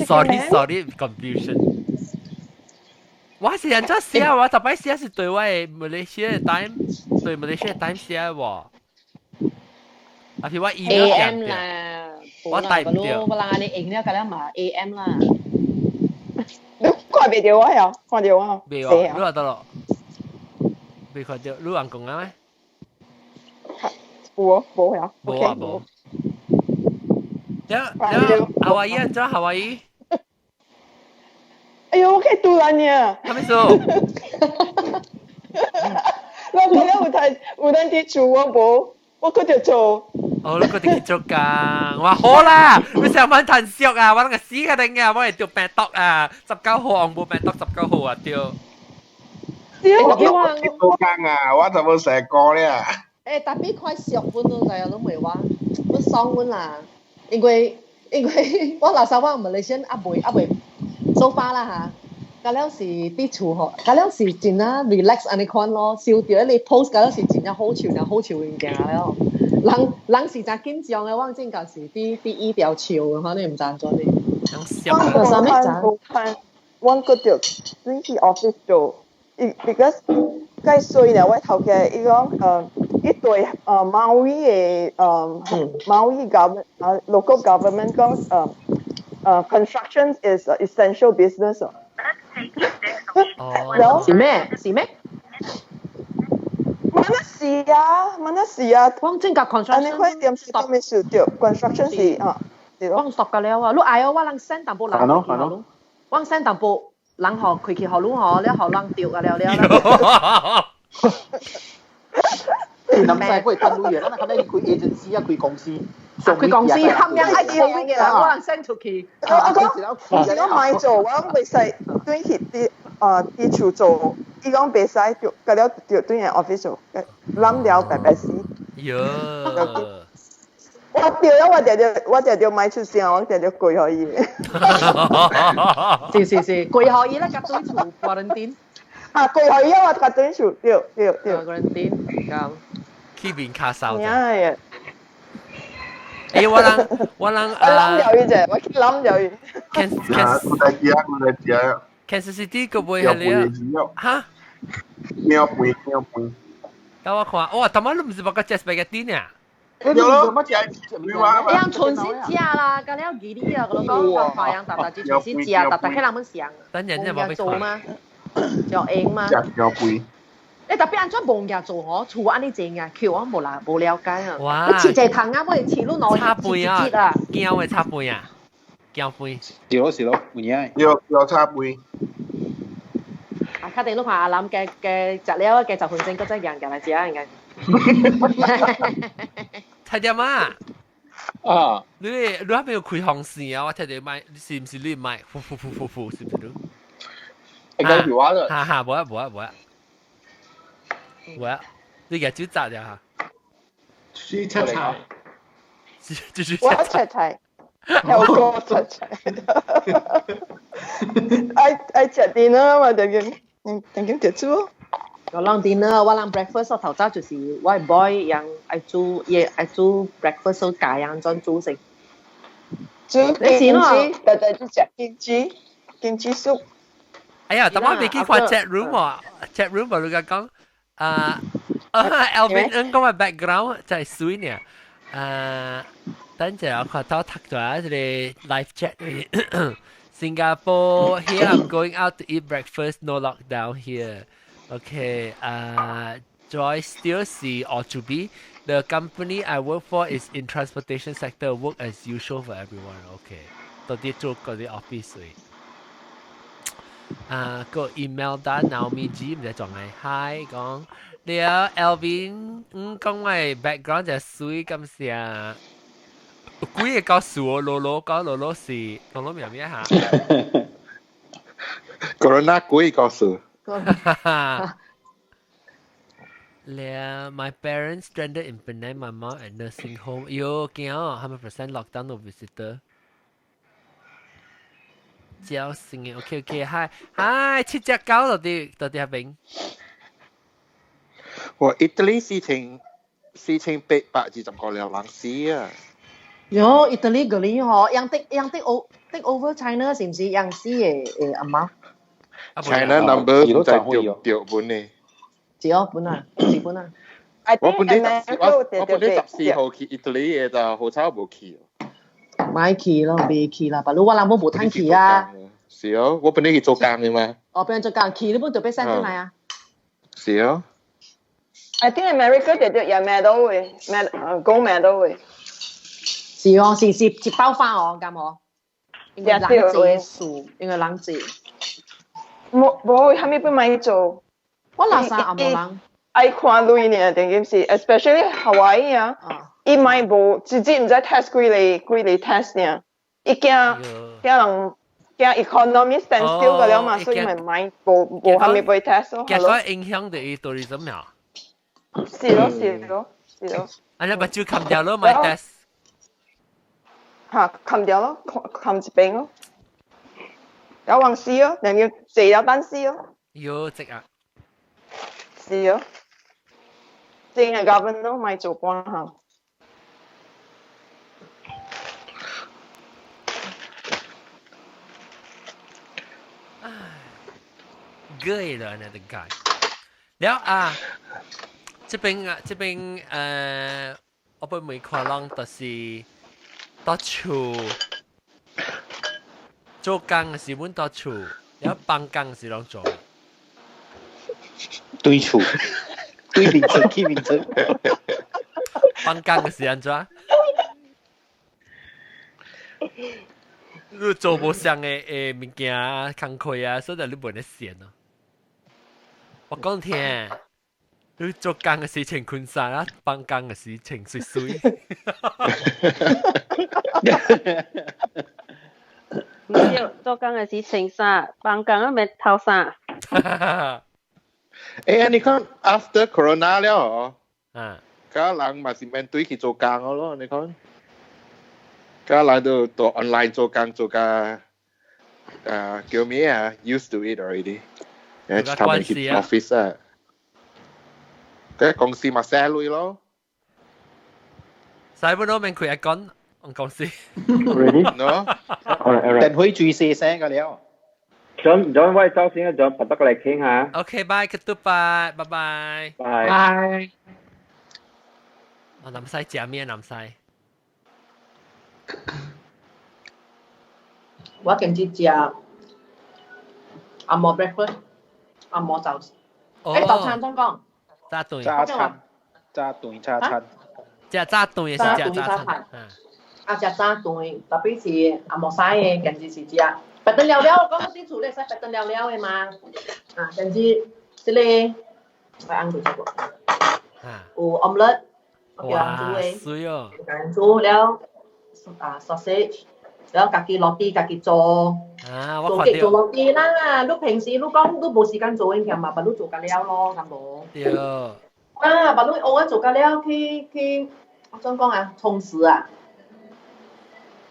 ？Sorry sorry confusion。我是按怎寫？我特擺寫是對我的馬來西亞 time，對馬來西亞 time 寫喎。啊是我 email
AM 啦，
我帶唔到。
我人你用了，個了嘛 AM 啦。
你看袂到我呀？看到我？
未喎，你話得咯？未看到，你人講啊咩？
有啊，無呀。
無啊無。了了，夏威夷怎夏威夷？
哎呦，我去杜蘭呢。
啥物事？
我今日有睇有當佇厝，我無，我閣著做。
哦，你閣著去做工，我好啦，你上班趁俗啊，我那個死個頂啊，我會著病毒啊，19號紅無病毒，19號啊對。
我去做工啊，我就無成個咧。
欸，特別快俗本都知啊，攏袂話，我爽本啦，因為我老實話，馬來西亞猶未。So far 啦嚇，嗰了是佇厝吼，嗰了是真啊 relax 按呢款咯，收著你 post 嗰了是真正好笑，真好笑物件了。人是真緊張的，我正舊是佇醫療笑，可能毋知按怎呢。
我無看無看，我閣著轉去 office 做，伊 because 介衰呢，我頭家伊講伊對馬威的馬威 government local government 講construction is essential business.
哦，是咩？是咩？
乜那是啊？乜那是啊？
講真個 construction，
你看點是都未受到 construction 是啊，
講 stop 個了啊！你嗌我人 send 淡薄人，我 send 淡薄人學開去學你學，你學人掉啊了了。
你唔使過吞鐳嘅，咱可能開 agency 啊，開公司。
開公司，冚樣愛開嘅啦，我人 send 出去。
我講，我買做，我袂使對去佇佇厝做，伊講袂使，就個了就對人 office 做，攬了白白死。
喲！
我對啊，我定定買出聲，我定定跪予伊。
是是是，跪予伊咧，甲對厝 quarantine。
啊，跪予伊啊，我甲對厝，對對對。
quarantine，咁。
去面卡手。
呀！
欸，我人
我諗掉伊啫，我去諗掉伊。
Kansas City 個會係你啊？嚇？
貓背貓背。
等我看，哇！頭晚你唔是話個食 spaghetti 呢？
有咯，乜食？
人純是食啦，咁了義理啊，我講華陽大大只純是食，大大去人們想。
等陣真係冇
做嗎？就用嗎？
食貓背。
你特別按怎無嘢做嗬？厝按呢正啊，橋我無啦無了解啊。
哇！
你切一桶啊，我切你兩
插杯啊，驚會插杯啊，驚杯。
是咯是咯，有影。
要插杯。
啊，確定你看阿林嘅嘅食了嘅10分鐘，閣再行行來食應該。
蔡點啊？
啊！
你還沒有開風扇啊？我聽到麥，是毋是你麥？呼呼呼呼呼，是毋是你？
應該是我啦。
哈哈，無啊無啊無啊。我，你個酒雜了哈？
是切菜，
就是
我切菜，有個切菜。愛愛食電啊嘛，定定定定食煮。
我人 dinner，我人 breakfast 我頭早就是我 boy 人愛煮，伊愛煮 breakfast 教人怎煮先。
煮金雞，特特就食金雞，金雞 soup。
哎呀，但我未去看 chat room 喎，chat room 無你講，啊，Alvin 講個 background 就係水呢，啊，等陣我看到讀咗一個 live chat。Singapore here I'm going out to eat breakfast, no lockdown here. Okay, Joy still see or to be. The company I work for is in transportation sector, work as usual for everyone. Okay, 到底做嗰啲 office 啊，個 email 單 Naomi G 唔知撞係 hi 講，了 Alvin 講我 background 就水咁聲，幾個告訴我羅羅講羅羅是羅羅咩咩嚇
？Corona 幾個數？
了，my parents stranded in Penang, my mom at nursing home. 喲，驚哦，100% lockdown no visitor. 焦先嘅，OK OK，hi hi，七隻狗到底到底係邊？
哇，意大利4825個人死啊！
喲，意大利嗰啲嗬，樣 take 樣 take over take over China 是唔是樣死嘅誒阿媽
？China number 就掉掉本呢？
是哦，本啊，是本啊。
我本來14號去意大利嘅，就好彩無去。
買去咯，未去啦，但你我人冇無通去啊。
是哦，我本來去做工嘅嘛。
哦，本來做工去，你本就俾 send 轉來啊。
是哦。
I think America 就有 medal 嘅，medal gold medal 嘅。
是哦，是是是爆發哦，敢無？因為人濟數，因為人濟。
冇冇，後尾本買做。
我垃圾也無人。
愛看鐳呢，定點是，especially Hawaii 啊，伊買無直接毋知 test 幾個幾個 test 呢，伊驚驚人驚 economy stand still 個了嘛，所以咪買無無蝦米被 test 咯。
結果影響到伊 tourism 呀。
是咯是咯是咯。
啊，你目睭冚掉咯，買 test。
嚇，冚掉咯，冚一邊咯。有黃絲咯，人要坐了等死咯。
喲，直啊！
是咯。正係 government 都咪做關下。
唉，攰了那個解。了啊，這邊啊，這邊我本每看人就是到厝做工是阮到厝，了放工是攏做。
對厝。對面厝去面厝，
放工嘅時按怎？你做無相嘅誒物件工課啊，所以你袂得閒咯。我講聽，你做工嘅時穿裙衫啊，放工嘅時穿水水。
唔對，做工嘅時穿衫，放工啊咪透衫。
欸，你看 after corona 了哦，
啊，
家人嘛是免對去做工咯，你看，家人都都 online 做工做甲，叫咩啊？Used to it already，誒，他們去 office 啊，佢公司嘛寫鐳咯，
使不攞免開一講，公司
，Ready？
No，
等會注射聲個了。
John John 喂，走先啊，John，白得過嚟傾下。
OK，bye，goodbye，拜拜。
拜。
拜。
我南西食咩？南西。
我今日食阿嬷 breakfast，阿嬷早，誒早餐怎講？
早頓。
早餐。早頓早餐。
食早頓也是食早餐。
啊，食早頓，特別是阿嬷西的，今日是食。白燈了了，我講啲厝咧使白燈了了的嘛。啊，甚至這個我按住這個，有 omelette，我叫人煮的，
水哦，
叫人煮了啊 sausage，然後家己落啲家己做，
啊，
做極做落啲啦。你平時你講你無時間做嘅嘛，把你做甲了咯，咁無。
對。
啊，把你偶爾做甲了去去，我怎講啊？充實啊，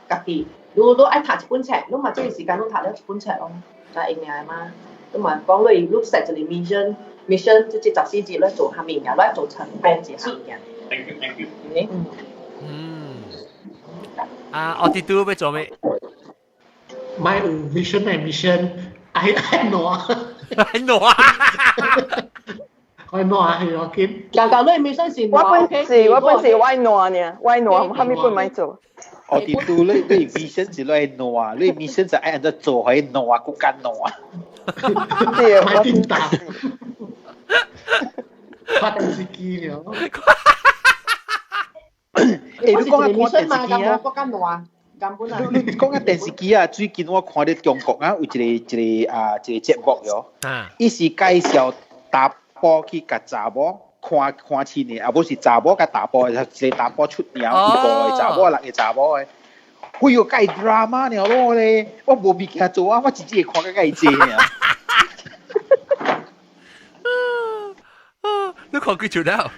家己。你你愛讀一本冊，你嘛這個時間你讀了一本冊咯，才會贏嘛。都嘛講你你 set 一個 mission，mission 即係14日你做啥物嘢，你做成 plan 一項物件。
Thank you, thank you。
嗯。啊，我哋都要做咩？
咪有 mission 係 mission，愛愛挪，
愛挪啊！
愛挪係我見。
舊舊你 mission 是
我本是我挪呢，我挪，後面本咪做。
我哋都你 vision 是你挪，你 mission 就愛按照做去挪，骨幹挪。
對，
我叮當。發電視機了。
誒，你講下看電視機啊？
國家挪。
你你講下電視機啊？最近我看到中國啊，有一個啊一個節目喲，伊是介紹查埔去共查某看看親的，啊無是查某共查埔，一個查埔出名，有五個查某，六個查某的。哎喲，介 drama 了咯咧，我無物件做啊，我直接看甲介濟爾。
你看幾出了？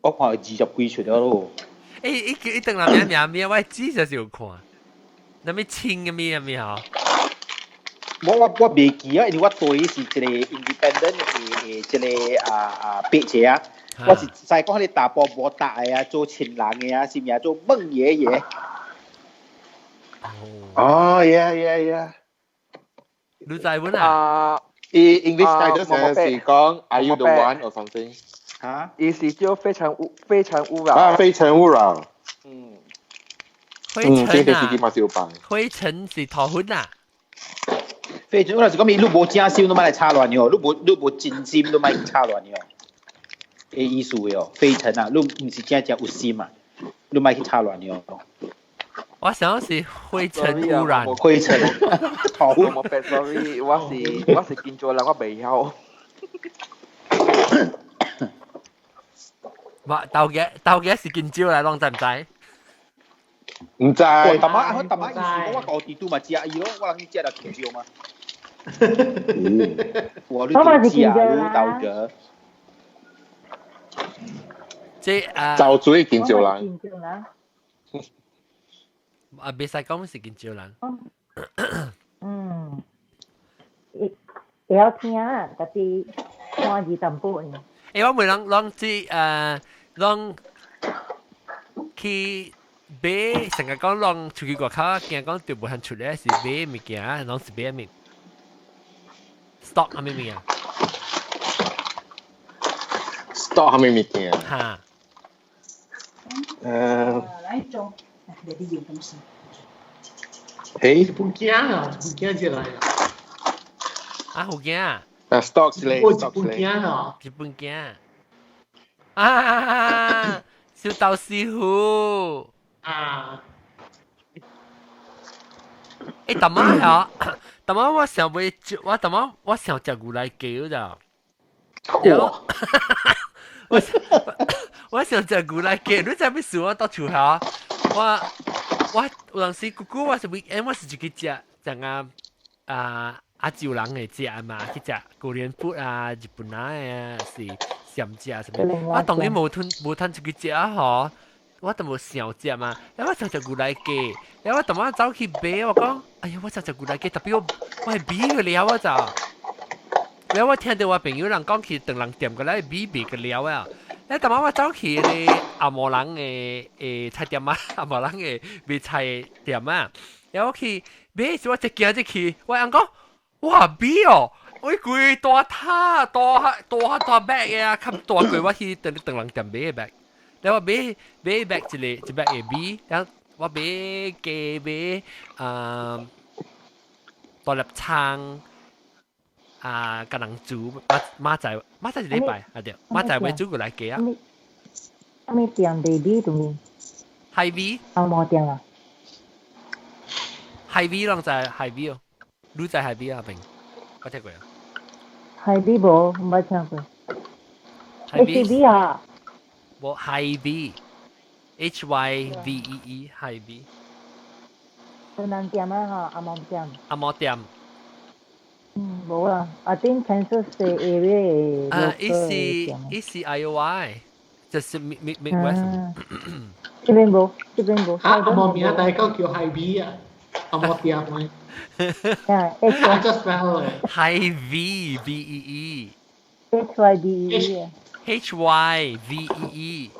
我看20幾出了咯。
欸，伊伊等來名名名，我只就是有看，那物清嘅咩咩吼？
我袂記啊，因為我對是一個 independent 的一個啊啊白姐啊，我是知講彼個查埔無搭的啊，做親人的啊，是毋是做孟爺爺？
哦，yeah。
你知本啊？
伊 English title 是講 Are you the one or something？
嚇？
伊是叫非誠勿非誠勿擾。
啊，非誠勿擾。
嗯。
灰塵啊！灰塵是頭粉啊！
非誠，我就是講，你無正心，你莫來插亂喲；你無真心，你莫插亂喲。的意思喲，非誠啊，你毋是真正有心啊，你莫去插亂喲。
我想是灰塵污染。
灰塵。
頭粉。我白 sorry，我是建造人，我袂曉。
哇！豆嘅是建招嚟，攏知唔知？
唔知。
我淡仔，我淡仔意思講，我舊地拄嘛食伊咯，我人去食了建招嘛。我你都食你豆嘅。
這啊。
就水建招人。
啊，袂使講是建招人。
嗯，會會曉聽，但是看字淡薄。
欸，我問人，攏這攏去買，成日講攏出去外口，驚講就無通出來，是買物件，攏是買物 stock 啥物物件
？stock 啥物物件？
哈。
來裝，來你用東西。
嘿。
一本鏡啊，一本鏡進來啊。
啊，福鏡啊。
啊，stock 咧
，stock 一本鏡啊。
一本鏡。啊！小豆師傅
啊！
欸，淡仔嚇，淡仔我想欲，我淡仔我想食牛奶雞咋？我我想食牛奶雞，你知欲事我到厝下，我我有當時姑姑我是 weekend 我是一去食食啊啊亞洲人會食嘛，去食 Korean food 啊，日本人啊是。鹹食啥物？我當然無吞無通出去食啊吼，我都無想食嘛。然後我想食牛奶雞，然後我當晚走去買，我講，哎呀，我想食牛奶雞，特別我我係米個料我就。然後我聽到我朋友人講去唐人店個來米賣個料啊。咧當晚我走去咧紅毛人的的菜店啊，紅毛人的賣菜店啊，然後我去買時我一行入去，我翁講，哇米哦！我規大塔大大大 bag 的啊，較大過我去唐唐人店買的 bag。然後我買買 bag 一個一 bag 的米，然後我買雞買啊大粒蔥啊，甲人煮馬馬仔馬仔一禮拜啊對，馬仔會煮過來雞啊。
啥物店賣米對面？
Hy-Vee。
紅毛店啊？
Hy-Vee 攏知 Hy-Vee 哦，你知 Hy-Vee 啊邊？我聽過啊。
Hy-Vee 無，毋捌聽過。
Hy-Vee
啊？
無 Hy-Vee，H Y V E E Hy-Vee。
唐人店啊吼，紅毛店。
紅毛店。
嗯，無啊，啊頂 Kansas area
啊，伊是伊是 Iowa，就是 Mid Mid Midwest。
這邊無，這邊無。
啊，紅毛名大家叫 Hy-Vee 啊，紅紅毛店嘅。
啊，H
就 spell
Hi V V E E
H Y B E E
H Y V E E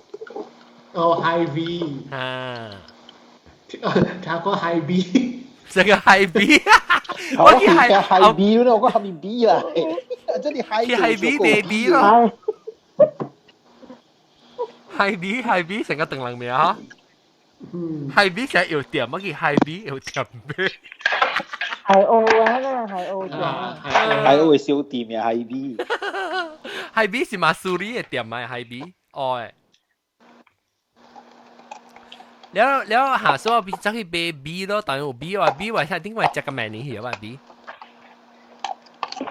哦，Hi V
啊，
聽過 Hi B，
這個 Hi B，
我去 Hi B 咯，我後面 B 啦，真係 Hi
去 Hi B baby 咯，Hi B Hi B 成個鄧人名啊，Hi B 成日要點，乜叫 Hi B 要點咩？
係澳啊，啦，係澳
啊，係澳嘅小店呀，Hi B，
Hi B 是馬蘇里嘅店啊，Hi B，哦。了了下，所以我走去買米咯，但有米話米話，睇點解食個萬年去啊米？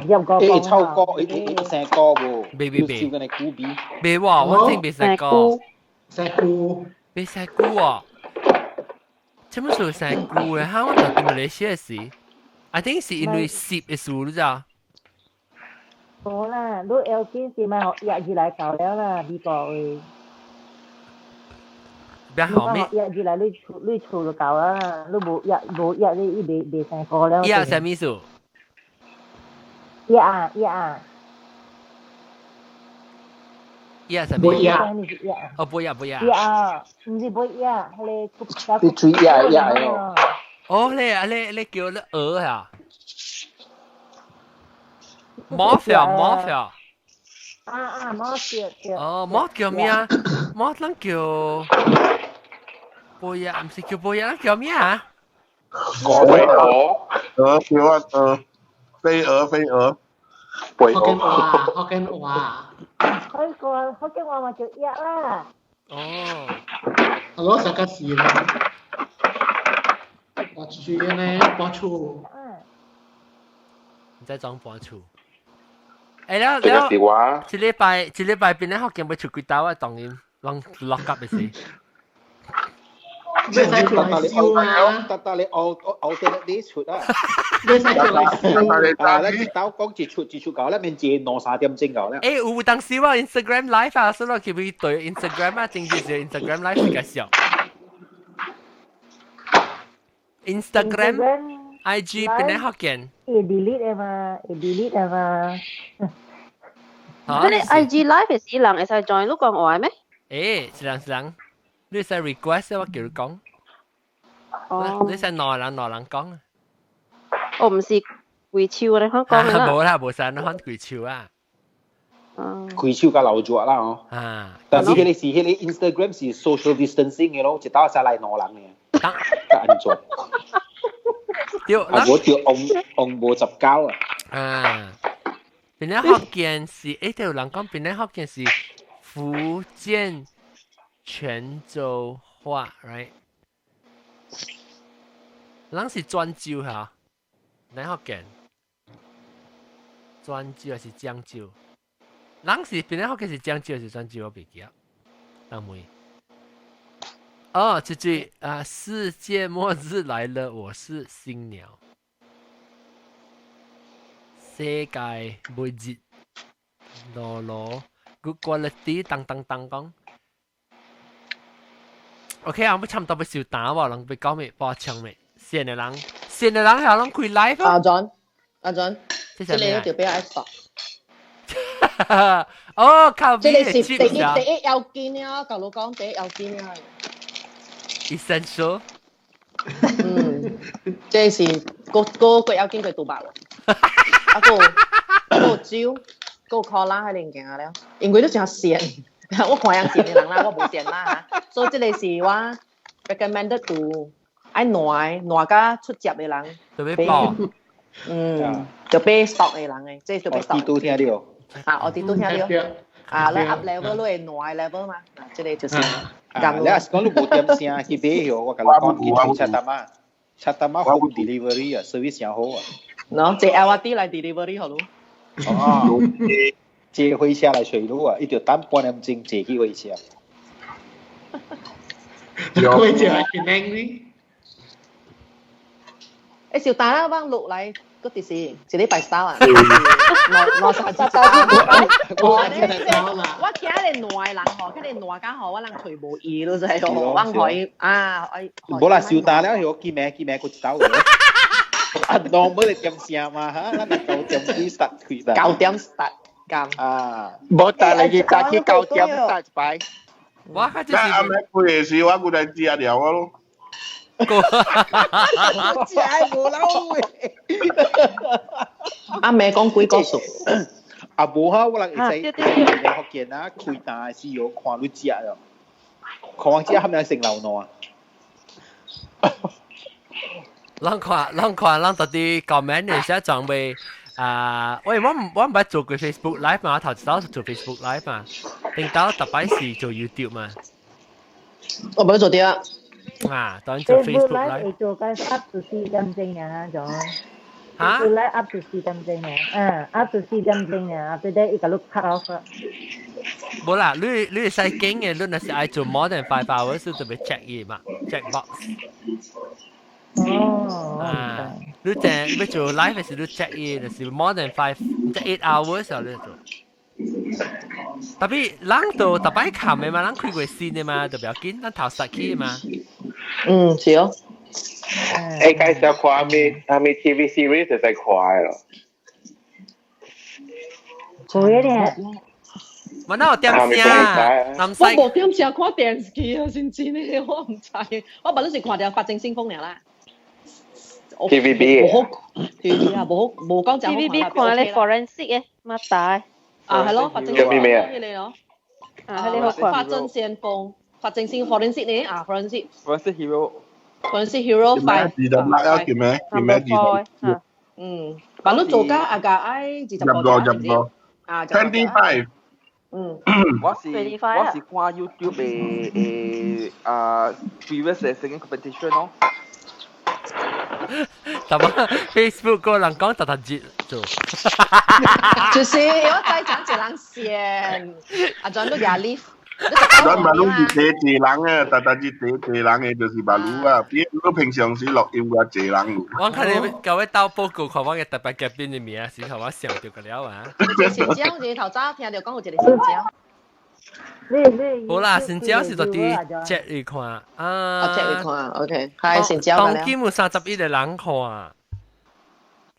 入個
欸，臭哥，欸欸成個無？
未未未，
燒緊係古米。
未喎，我真未食過。
食菇，
未食菇哦。什麼時候食菇嘅？哈，我就喺馬來西亞時，I think 是因為攝嘅事，你知啊？
冇啦，你 L 邊是咪學日語來搞了啦？美國嘅。
咩後面？
日語來你厝就搞啦，你無日無日你伊未未成個了。
日啥物事？
日啊日啊。
日啥物？
不日。
哦，不日不日。
日啊，唔是不日，迄個。
你注意日日哦。
哦，你啊你你叫你鵝啊？毛條毛條。
啊啊，毛條對。
哦，毛叫咩啊？毛咱叫。波亞，唔是叫波亞，叫咩啊？
飛蛾，蛾叫啊蛾，飛蛾飛蛾。
福建話，福建話。
福建話咪叫鴨啦。
哦。
我攞實個字啦。我住呢，搬厝。
唔使裝搬厝。誒了了，一禮拜一禮拜邊咧福建要出幾刀啊？當然，攏落夾嘅事。
你使出來燒啊！
得得你熬熬得你出啊！
你使出來燒
啊！你刀講一出一出搞，那邊借兩三點鐘搞咧。
誒，有當時我 Instagram live 啊，所以我去對 Instagram 啊，正正是 Instagram live 是個笑。Instagram、IG 邊咧福建？
會 delete 的嘛，會 delete 的嘛。
嗰啲 IG live 是人會使 join 你講話咩？
誒，是人是人。你使 request 我叫你講，你使內人內人講。
我唔是跪手你講講啦。
冇啦，冇使你講跪手啊。
跪手甲留住啦哦。
啊！
但是迄個是迄個 Instagram 是 social distancing 嘅咯，一道使來兩人嘅，較安全。
對，
啊，我對紅紅無十九啊。
啊，邊咧福建是，誒，對，人講邊咧福建是福建。泉州話，right？咱是泉州哈，哪福建？泉州還是漳州？咱是邊個福建是漳州還是泉州？我袂記啊。人問。哦，這句啊，世界末日來了，我是新娘。世界末日，羅羅，good quality，當當當講。OK 啊，我差唔多要收單喎，人被講咩，報槍咩，線的人，線的人係攏開 live
阿 John，阿 John，這個就比較愛 stop。
哦，靠！
這個是第一第一要緊啊，舊老講第一要緊啊。
Essential。
嗯，這是個個個要緊過賭博喎。啊個個酒，個可拉喺零件了，因為都真閒。我看人錢的人啦，我無錢啦嚇，所以這個是我 recommended to 愛爛爛甲出接的人，
特別爆，
嗯，就買 stock 的人的，這就買 stock。
我都聽到。
啊，我啲都聽到。啊，你 up level 你會爛 level 嘛？啊，這個就是。
啊，你若是講你無點聲去買藥，我共你講，去七擔仔，七擔仔 home delivery 啊，service 誠好啊。
喏，坐 LRT 來 delivery 好咯。
哦。坐火車來揣你啊，伊就等半點鐘坐去火車。
火車來檳城呢？
欸，小達啦，幫落來嗰啲是一禮拜三啊，兩三日。我我聽你兩人吼，佢哋兩間吼，我人揣無伊咯，就係我可以啊，
無啦，收單了，許記名記名，佢一走。啊，normal 的點聲嘛，哈，咱9點幾 start 開啦。
9點 start，咁。
啊，
無但係佢早起9點 start 擺。
我較
就是。阿妹開的時，我過來食了我咯。
食無老味。
阿妹講幾個數？
啊無哈，我人會使嚟福建啊，開單的時候看你食咯，看我食含兩成流瀾。
咱看，咱看，咱到底 comment 的時裝備啊？喂，我毋捌做過 Facebook Live 嘛，頭一道做 Facebook Live 嘛，頂到逐擺是做 YouTube 嘛。
我無做對啊。
啊，當做 Facebook
Live 會做到 up to 4點鐘啊，種。
嚇
？Facebook Live up to 4點鐘啊，嗯，up to 4點鐘啊，after that 伊共你 cut off。
無啦，你會使揀的，你若是愛做 more than 5 hours，就欲 check 伊嘛，check box。
哦。
啊，你淨欲做 live 時，你 check 伊，就是 more than five，即 8 hours 時你做。Tapi 人都逐擺看的嘛，人開過先的嘛，就不要緊，咱頭實去的嘛。
嗯，是哦。
欸，介紹看咩啥物 TV series 就使看咯。
會咧。
我哪有點聲？
我無點聲看電視機啊，真真的，我毋知。我捌你是看著《法證先鋒》爾啦。
TVB
無好 TVB 啊，無好無講真好
TVB 看咧 forensic 的，嘛大。
啊，係咯，法證先鋒迄個咯。
啊，彼個好看。
法證先鋒，法證先 forensic 呢？啊，forensic。
Forensic Hero。
Forensic Hero Five。
26啊，叫咩？叫咩？20。
嗯，但你做家阿個愛25
入個入個。
啊，25。嗯，
我是看 YouTube 的啊 previous 的 singing competition 咯。
但係 Facebook 個人講特特節做，
就是我再講一人先，阿 John 都廿 leave。
咱馬路是坐濟人啊，特特節坐濟人的就是馬路啊，比如平常時錄音較濟人。
我看你舊位兜報告，看我嘅特別嘉賓的名，時候我想到個了啊。
一個新椒，一個頭早聽到講有一個新椒。
好啦，新椒是到底 check 你看啊
，check 你看，OK，係新椒。
當今有31個人看，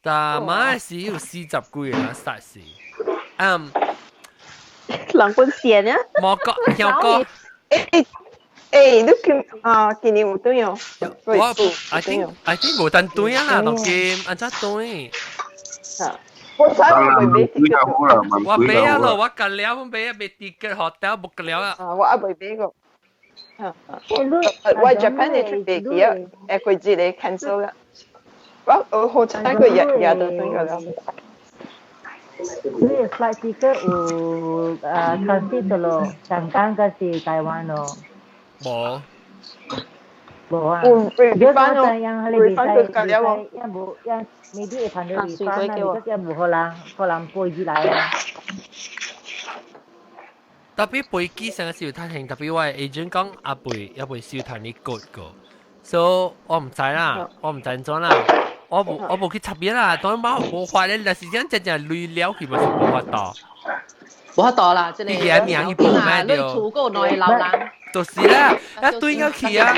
但馬時有40幾個人實時，嗯。
人本線啊！
莫講，香港。
欸，你今啊，今年有對哦？
我 I think 無單對啊，當今按怎對？
我知我未買 ticket。
我買啊咯，我隔了，我買啊買 ticket hotel book 了啊。
啊，我還未買過。我 Japan 的出飛機啊，下個節咧 cancel 啦。我好彩佢日日都對個了。
你 flight ticket 有啊 transit 咯，香港還是台灣咯？
無。
無啊。
有 refund 咯
，refund 佢了無？也無，也 maybe 會談到 refund 啦，如果也無予人，予人飛起來啊。
Tapi 飛機上是有趁還，tapi 我 agent 講猶未收趁你過過，所以我毋知啦，我毋知按怎啦，我無去插邊啦，當然無法咧，若是講真正累了去嘛是無法度。
無法度啦，這個。
你名去報咩
對？你厝閣有兩个老人。
就是啦，一對個去啊！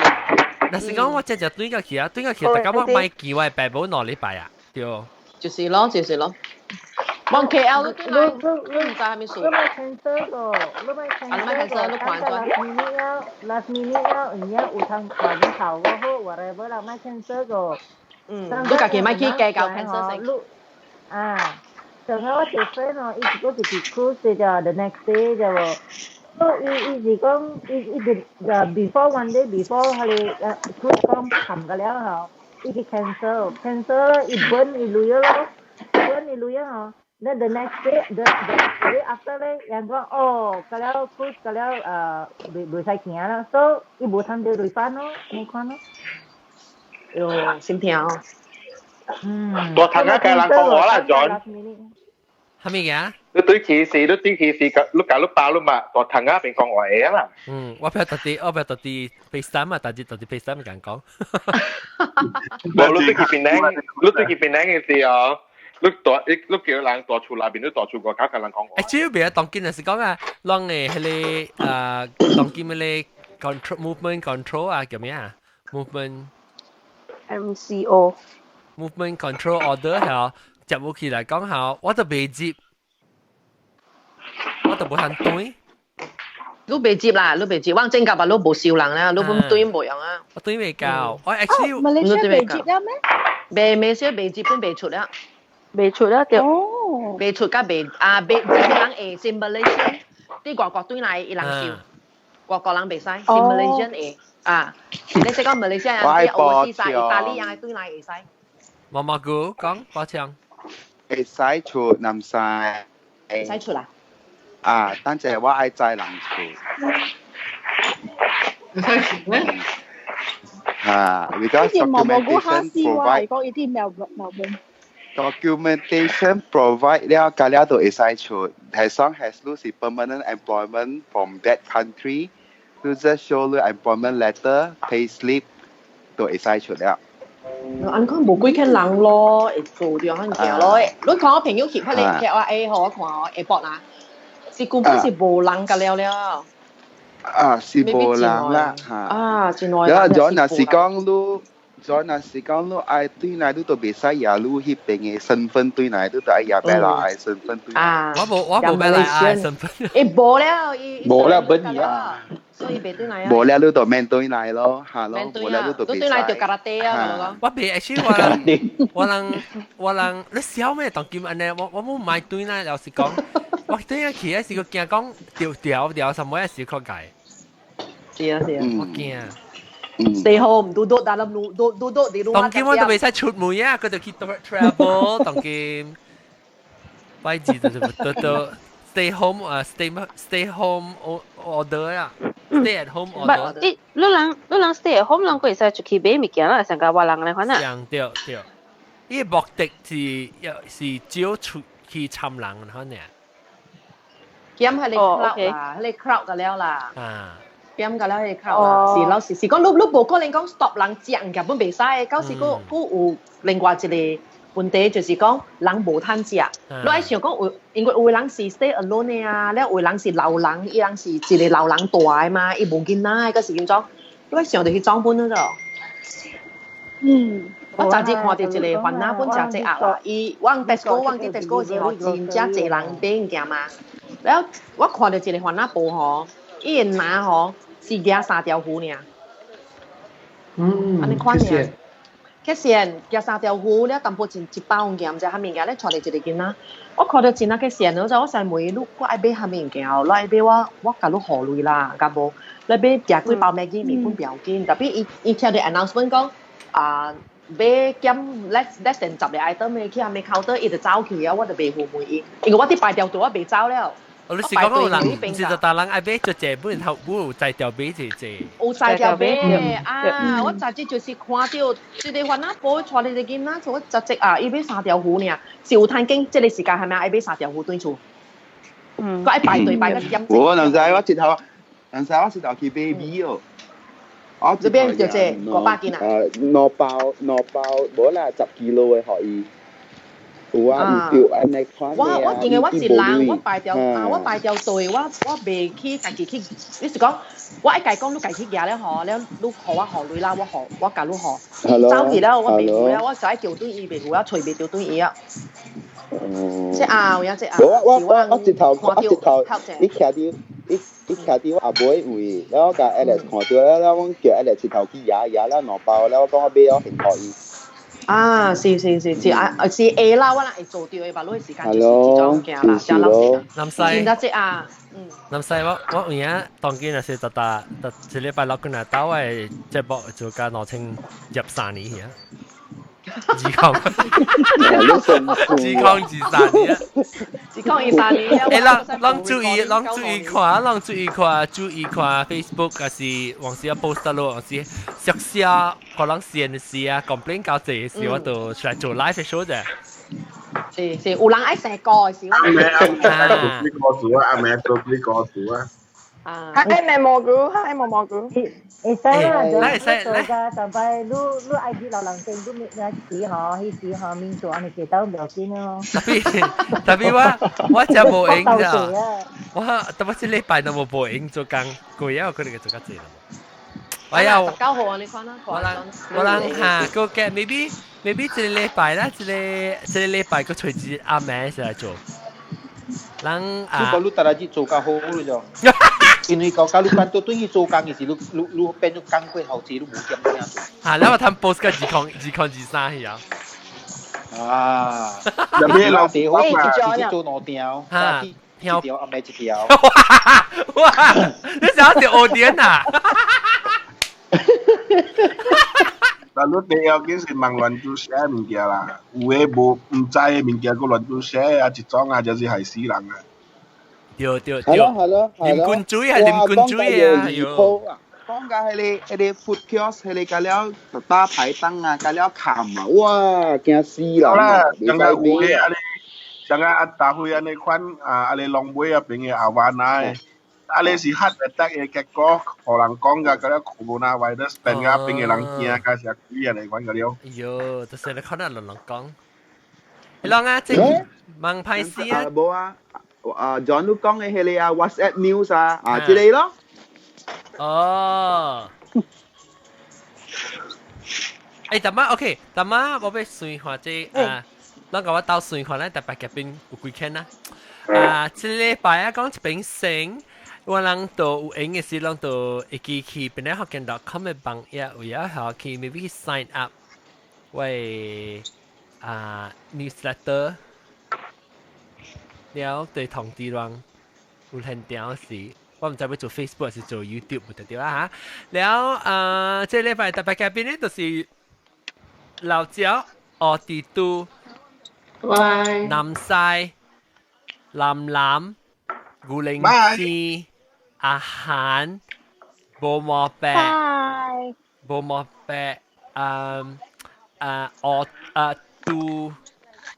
若是講我真正對個去啊，對個去，大家我買機我爸母2禮拜啊，對。
就是咯，就是咯。往 KL 都對啦，你毋知啥物事。
你莫 cancel 個，你莫 cancel
個，你看
轉。last minute 了，last minute 了，有影有通看你頭個好，whatever 啦，莫 cancel 個。
嗯，你家己莫去計較 cancel 先。
啊，上個我一個 friend 哦，伊是講是去 cruise 就 the next day 就無。所以伊是講，伊就 before one day before 彼个 cruise 講冚個了吼，伊去 cancel，cancel 伊 burn 伊鐳咯，burn 伊鐳吼。Then the next day, the day after 咧，人講哦，個了 cruise 個了袂使行啦，所以伊無通著 refund 咯，你看咯。
喲，心疼哦。
嗯。
我頭先計人講我啦，John。
係咪嘅？
你對其時，你對其時，你教你爸你媽大藤啊，邊講話嘢啦。
嗯，我譬如特啲，我譬如特啲 FaceTime 啊，特啲特啲 FaceTime 咁講。
無，你對佢邊領，你對佢邊領嘅時候，你大你你叫人大厝內邊，你大厝外口甲人講話。
誒，主要別當今就是講啊，攏嘅迄個啊，當今迄個 control movement control 啊，叫咩啊？movement
MCO
movement control order 係接落去來講下，我都未接，我都無肯對。
你未接啦，你未接，我正夾啊，你無收人啦，你本對無用啊。
我對未夠，我 actually
馬來西亞未接啦咩？
未未少未接本未出啦。
未出啦對。
哦。
未出甲未啊未，這個人會是馬來西亞，啲外國對來伊人收，外國人袂使，是馬來西亞會啊。你識講馬來西亞人啲俄羅斯、意大利人對來會使。
毛毛菇講抱歉。
會使出，唔使。
會使出啦。
啊，等陣我愛載人出。
會使出咩？
嚇，because documentation provide
講伊啲苗苗本。
documentation provide 了，加了都會使出。As long as 你是 permanent employment from that country，你 just show 你 employment letter、pay slip 都會使出了。
按講無幾個人咯，會做著遐物咯。你看我朋友去，佢哋劇我 A 予我看哦，下晡啦，是根本是無人甲了了。
啊，是無人啦嚇。
啊，真耐。
了，咗若是講你，咗若是講你愛對來，你都袂使也你彼邊的身份對來，你都愛也白來身份對。
啊，
我無白來身份。
伊無了，伊
無了本伊啊。
所以袂對來啊。
無了，你就免對來咯，嚇咯，無了你就
袂對來就加拿大啊，
我袂，actually 我人我人我人，你笑咩？當今按呢，我無買對來，老實講，我對啊去，是個驚講掉掉掉，什麼是可解。
是啊是啊，
我驚。
Stay home, duduk dalam duduk di rumah.
當今我都袂使出門啊，佢就去 travel。當今，擺字就都都 stay home 啊，stay home order 啊，stay at home order。
你人 stay at home，人會使出去買物件啦，上個外人來款啊。
對對對，伊目的是是少出去參人，可能。
減係你 crowd 啦，你 crowd 個了啦。
啊。
減個了，你 crowd 啦，是老是是講你你無可能講 stop 人食物件本袂使，到時閣閣有另外一個問題，就是講人無趁食。你愛想講有，因為有的人是 stay alone 的啊，了有的人是老人，伊人是一個老人大的嘛，伊無囡仔的，閣是怎種？你愛想著去裝本了。
嗯。
我昨日看到一個番仔本誠濟鴨啦，伊我 Tesco 我佇 Tesco 時吼，真正濟人買物件嘛。了我看到一個番仔婆吼，伊的籃吼是舉三條魚爾。
嗯，
按呢款爾。曲線舉三條魚，了淡薄一一包物件，毋知啥物件，咧帶著一個囡仔。我看到真啊曲線，我就我先問伊，你我愛買啥物物件哦？你愛買我我共你予鐳啦，敢無？你買食幾包 Maggi 麵粉不要緊，特別伊伊聽著 announcement 講啊。買減 less than 10個 item 的去下面 counter，伊就走去啊！我就袂赴問伊，因為我佇排條隊，我袂走了。
哦，你是講有人，毋是就大人愛買就濟，本頭本有才調買濟濟。
有才調買啊！我昨日就是看到一個番仔婆帶著一個囡仔，我昨日啊，伊買三條魚爾，是有趁緊這個時間係咪愛買三條魚轉厝？嗯。閣愛排隊排到點。
我人知我一頭，人知我一頭去買米哦。
我這邊就這500斤啊？
兩包兩包，無啦，10 kilo 的予伊。有啊，有按呢款
我我因為我是人，我排條啊，我排條隊，我我袂去家己去。你是講，我愛家講，你家己去舉了吼，了你予我予鐳啦，我予我共你予。走去了，我袂赴了，我就愛叫對伊袂赴啊，揣袂著對伊啊。這啊，有影這啊。
我我我我一頭我一頭，你徛佇伊伊徛佇我阿妹位，了我共 Alex 看著了，了阮叫 Alex 一頭去舉舉了兩包，了我講我買了現予伊。
啊，是是是是啊，是會啦，我若會做著的，別落時間就是這種物件啦，真老實。
南西。
真正啊，嗯。
南西，我我有影當今若是逐逐逐一禮拜六過來兜的節目做甲2023年去啊。2023年。
2023年。
欸，咱咱注意，咱注意看，咱注意看，注意看 Facebook，還是往時啊 post 咯，往時熟悉啊，可能線時啊，complain 較濟時，我就出來做 live show 啫。
是是，有人愛生個的時，
阿妹阿妹做幾個數啊？阿妹做幾個數啊？
啊，
係咩蘑菇？係毛蘑菇？
會使啦，就你做㗎，但係你你愛去老人店，你咩時吼，彼時吼面做按呢記得唔要緊咯。
特別特別我真無閒咋，我特別這禮拜都無閒做工，過夜可能做較濟啦。我有
19號啊，你看啦，
我人嚇，個嘅 maybe 這個禮拜啦，這個這個禮拜個隨時阿妹是來做。人啊，
你講你逐日做較好咯就。因為舊你辦到對去做工嘅時，你你你變咗工過後，你無點點做。
啊，你我睇 post 個2023去啊。
啊，
入邊老
地好嘛，直接做兩條，一條阿妹一條。
哇！你想要條點啊？
但你第要緊是問亂注寫物件啦，有的無毋知的物件，閣亂注寫啊，一種啊，就是害死人啊。
對對對，
係咯係咯，
啉滾水係啉滾水啊！
講緊迄個 food kiosk，迄個甲了大排檔啊，甲了砍啊，哇，驚死人
啊！像個有的啊，像個阿大輝按呢款啊，啊你龍尾啊邊的阿灣啊。啊！你是黑日得嘅結果，予人講噶，嗰啲 corona virus 病啊，邊個人驚，加成鬼啊嚟講個了。
喲，就是你可能人人講。你講啊，這網派死啊！
無啊，啊 John 你講嘅迄個啊 WhatsApp news 啊，啊，這個咯。
哦。欸，大媽 OK，大媽我欲算看這啊，咱共我鬥算看，咱台北這邊有幾間啊？啊，這禮拜啊，講一邊先。我人都有閒嘅時，攏都會記去本來福建 .com 嘅網頁，有影下去 maybe 去 sign up 我的啊 newsletter，了對通知人有現場時，我毋知欲做 Facebook 還是做 YouTube 就對啦嚇。了啊，這禮拜特別嘉賓咧，就是老趙、奧迪都、南西、南南、古靈芝。阿韓，無毛白，無毛白，哦，杜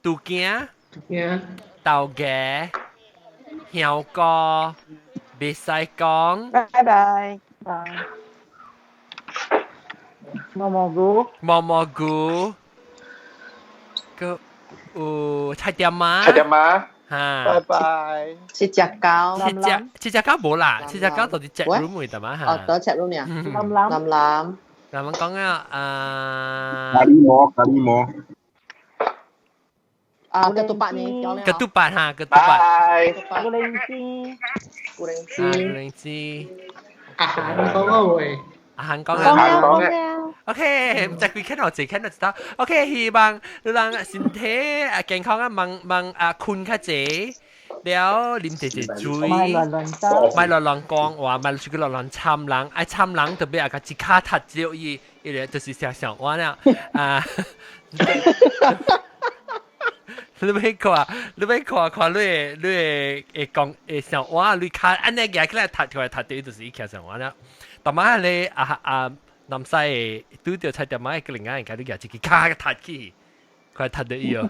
杜囝，豆芽，香菇，袂使講，
拜拜，
毛毛菇，
毛毛菇，閣有菜店仔，
菜店仔。
哈，
拜拜。
七隻狗，
七隻狗無啦，七隻狗就是 chat room 位得嘛哈。
哦，到 chat room 呀。
林林
林林。
咱們講啊，啊。
咖喱魔，咖喱魔。
啊，個杜八呢？
個杜八哈，個杜八。
古靈芝，
古靈
芝，古靈芝。
阿韓講個話。
阿韓講啊。講啊。OK，毋知幾間哦，一間就知道。OK，希望你人身體啊健康啊，忙忙啊睏較濟，了啉濟濟水，
莫亂亂走，
莫亂亂講話，莫出去亂亂摻人，愛摻人特別啊，共一跤踢著伊，伊個就是成上彎了啊。你欲看，你欲看看你會你會會講會上彎，你跤按呢舉起來踢出來踢著就是伊徛上彎了。逐擺咧啊啊！南西的拄著菜店仔的個另外一個，你舉一支跤踢去，快踢著伊哦。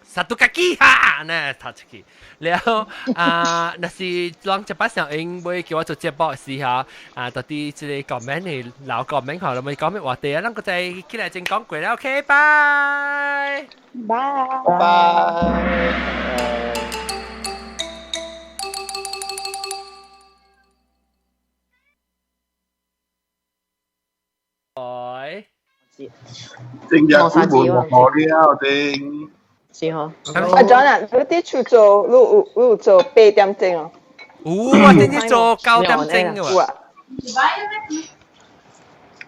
殺到家己哈，呢踢出去。了啊，若是人一擺上用欲叫我做節目的時候，啊，到底這個 comment 的留 comment 看，咪講咩話題啊？咱閣再起來先講過啦。OK，拜
拜
拜。
正日古門無了定。
是吼。
阿 John 啊，你佇厝做，你有你有做8點鐘哦？
有，我頂日做9點鐘嘅喎。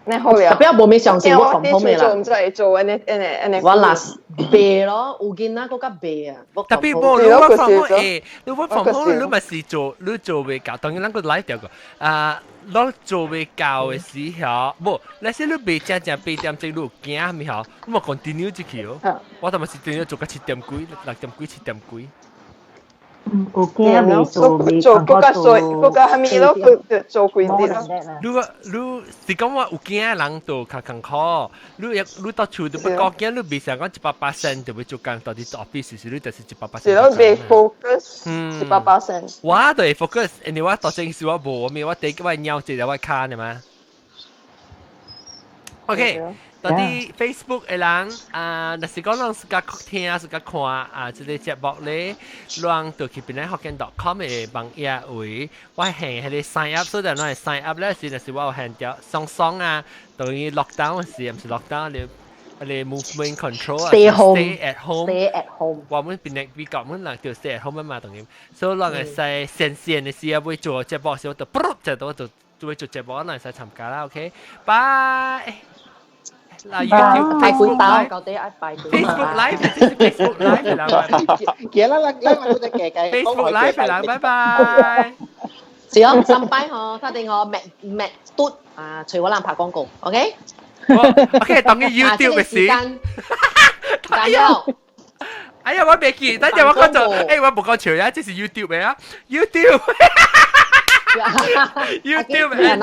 你好了。
特別無咩相信我防
空
嘅啦。
做唔知做按呢按呢按呢。
我若是白咯，有囡仔閣較白啊。
特別無，你我防空誒，你我防空，你嘛是做，你做袂到，當然咱閣來掉個啊。攏做袂到的時候，無，若是你袂正正8點鐘，你有驚咪吼，你嘛 continue 入去哦。我頭嘛是定做到7點幾、6點幾、7點幾。
有驚未做未
做更加衰，更加係咪咯？佢做幾啲咯？
你個你是講話有驚人就較艱苦，你你到厝就不講驚，你未想講100%就會做工，到底 office 是你就是100%。
是咯，未 focus 100%。
我就會 focus，因為我到正時我無，我第一我尿一個我卡呢嘛。OK。到底 Facebook 的人啊，若是講人自家聽、自家看啊，這個節目咧，人就去邊咧福建 .com 的網頁位，我還彼個 sign up，所以咱會 sign up 咧是，若是我有限條雙雙啊，等於 lockdown 時，毋是 lockdown 你你 movement control 啊
，stay
home，stay at
home，stay at home。
我們邊個美國們人就 stay at home 嘛，當然，所以人會使線線的時啊，會做節目時，我就噗就都就就會做節目，咱會使參加啦，OK，拜。嗱，YouTube
拜鬼打，到底愛拜鬼
Facebook Live，Facebook Live 啦，
記啦啦，啦我都記記
Facebook Live 啦，拜拜。
是哦，三擺嗬，他哋我麥麥嘟啊，隨我人拍廣告，OK？
OK，當佢 YouTube 嘅事。
加油！
哎呀，我未記，等陣我講做，哎，我冇講笑呀，這是 YouTube 嘅啊，YouTube。YouTube 誒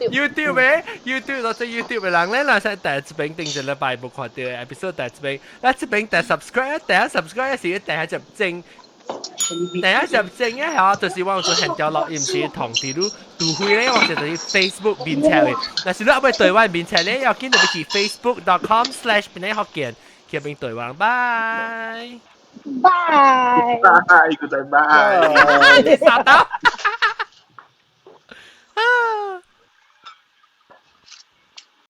，YouTube 誒，YouTube 攞隻 YouTube 嘅人咧，嗱，使第一邊定一禮拜無看到 episode 第一邊，嗱，這邊第 subscribe，第一 subscribe 是第一集正，第一集正咧嚇，就是我做現條錄音是同地路杜會咧，我就喺 Facebook 面前嘅，但是你後尾對外面前咧，要緊就去 facebook.com/ 邊個福建，去邊對話，拜
拜
拜，拜拜，
拜，沙刀。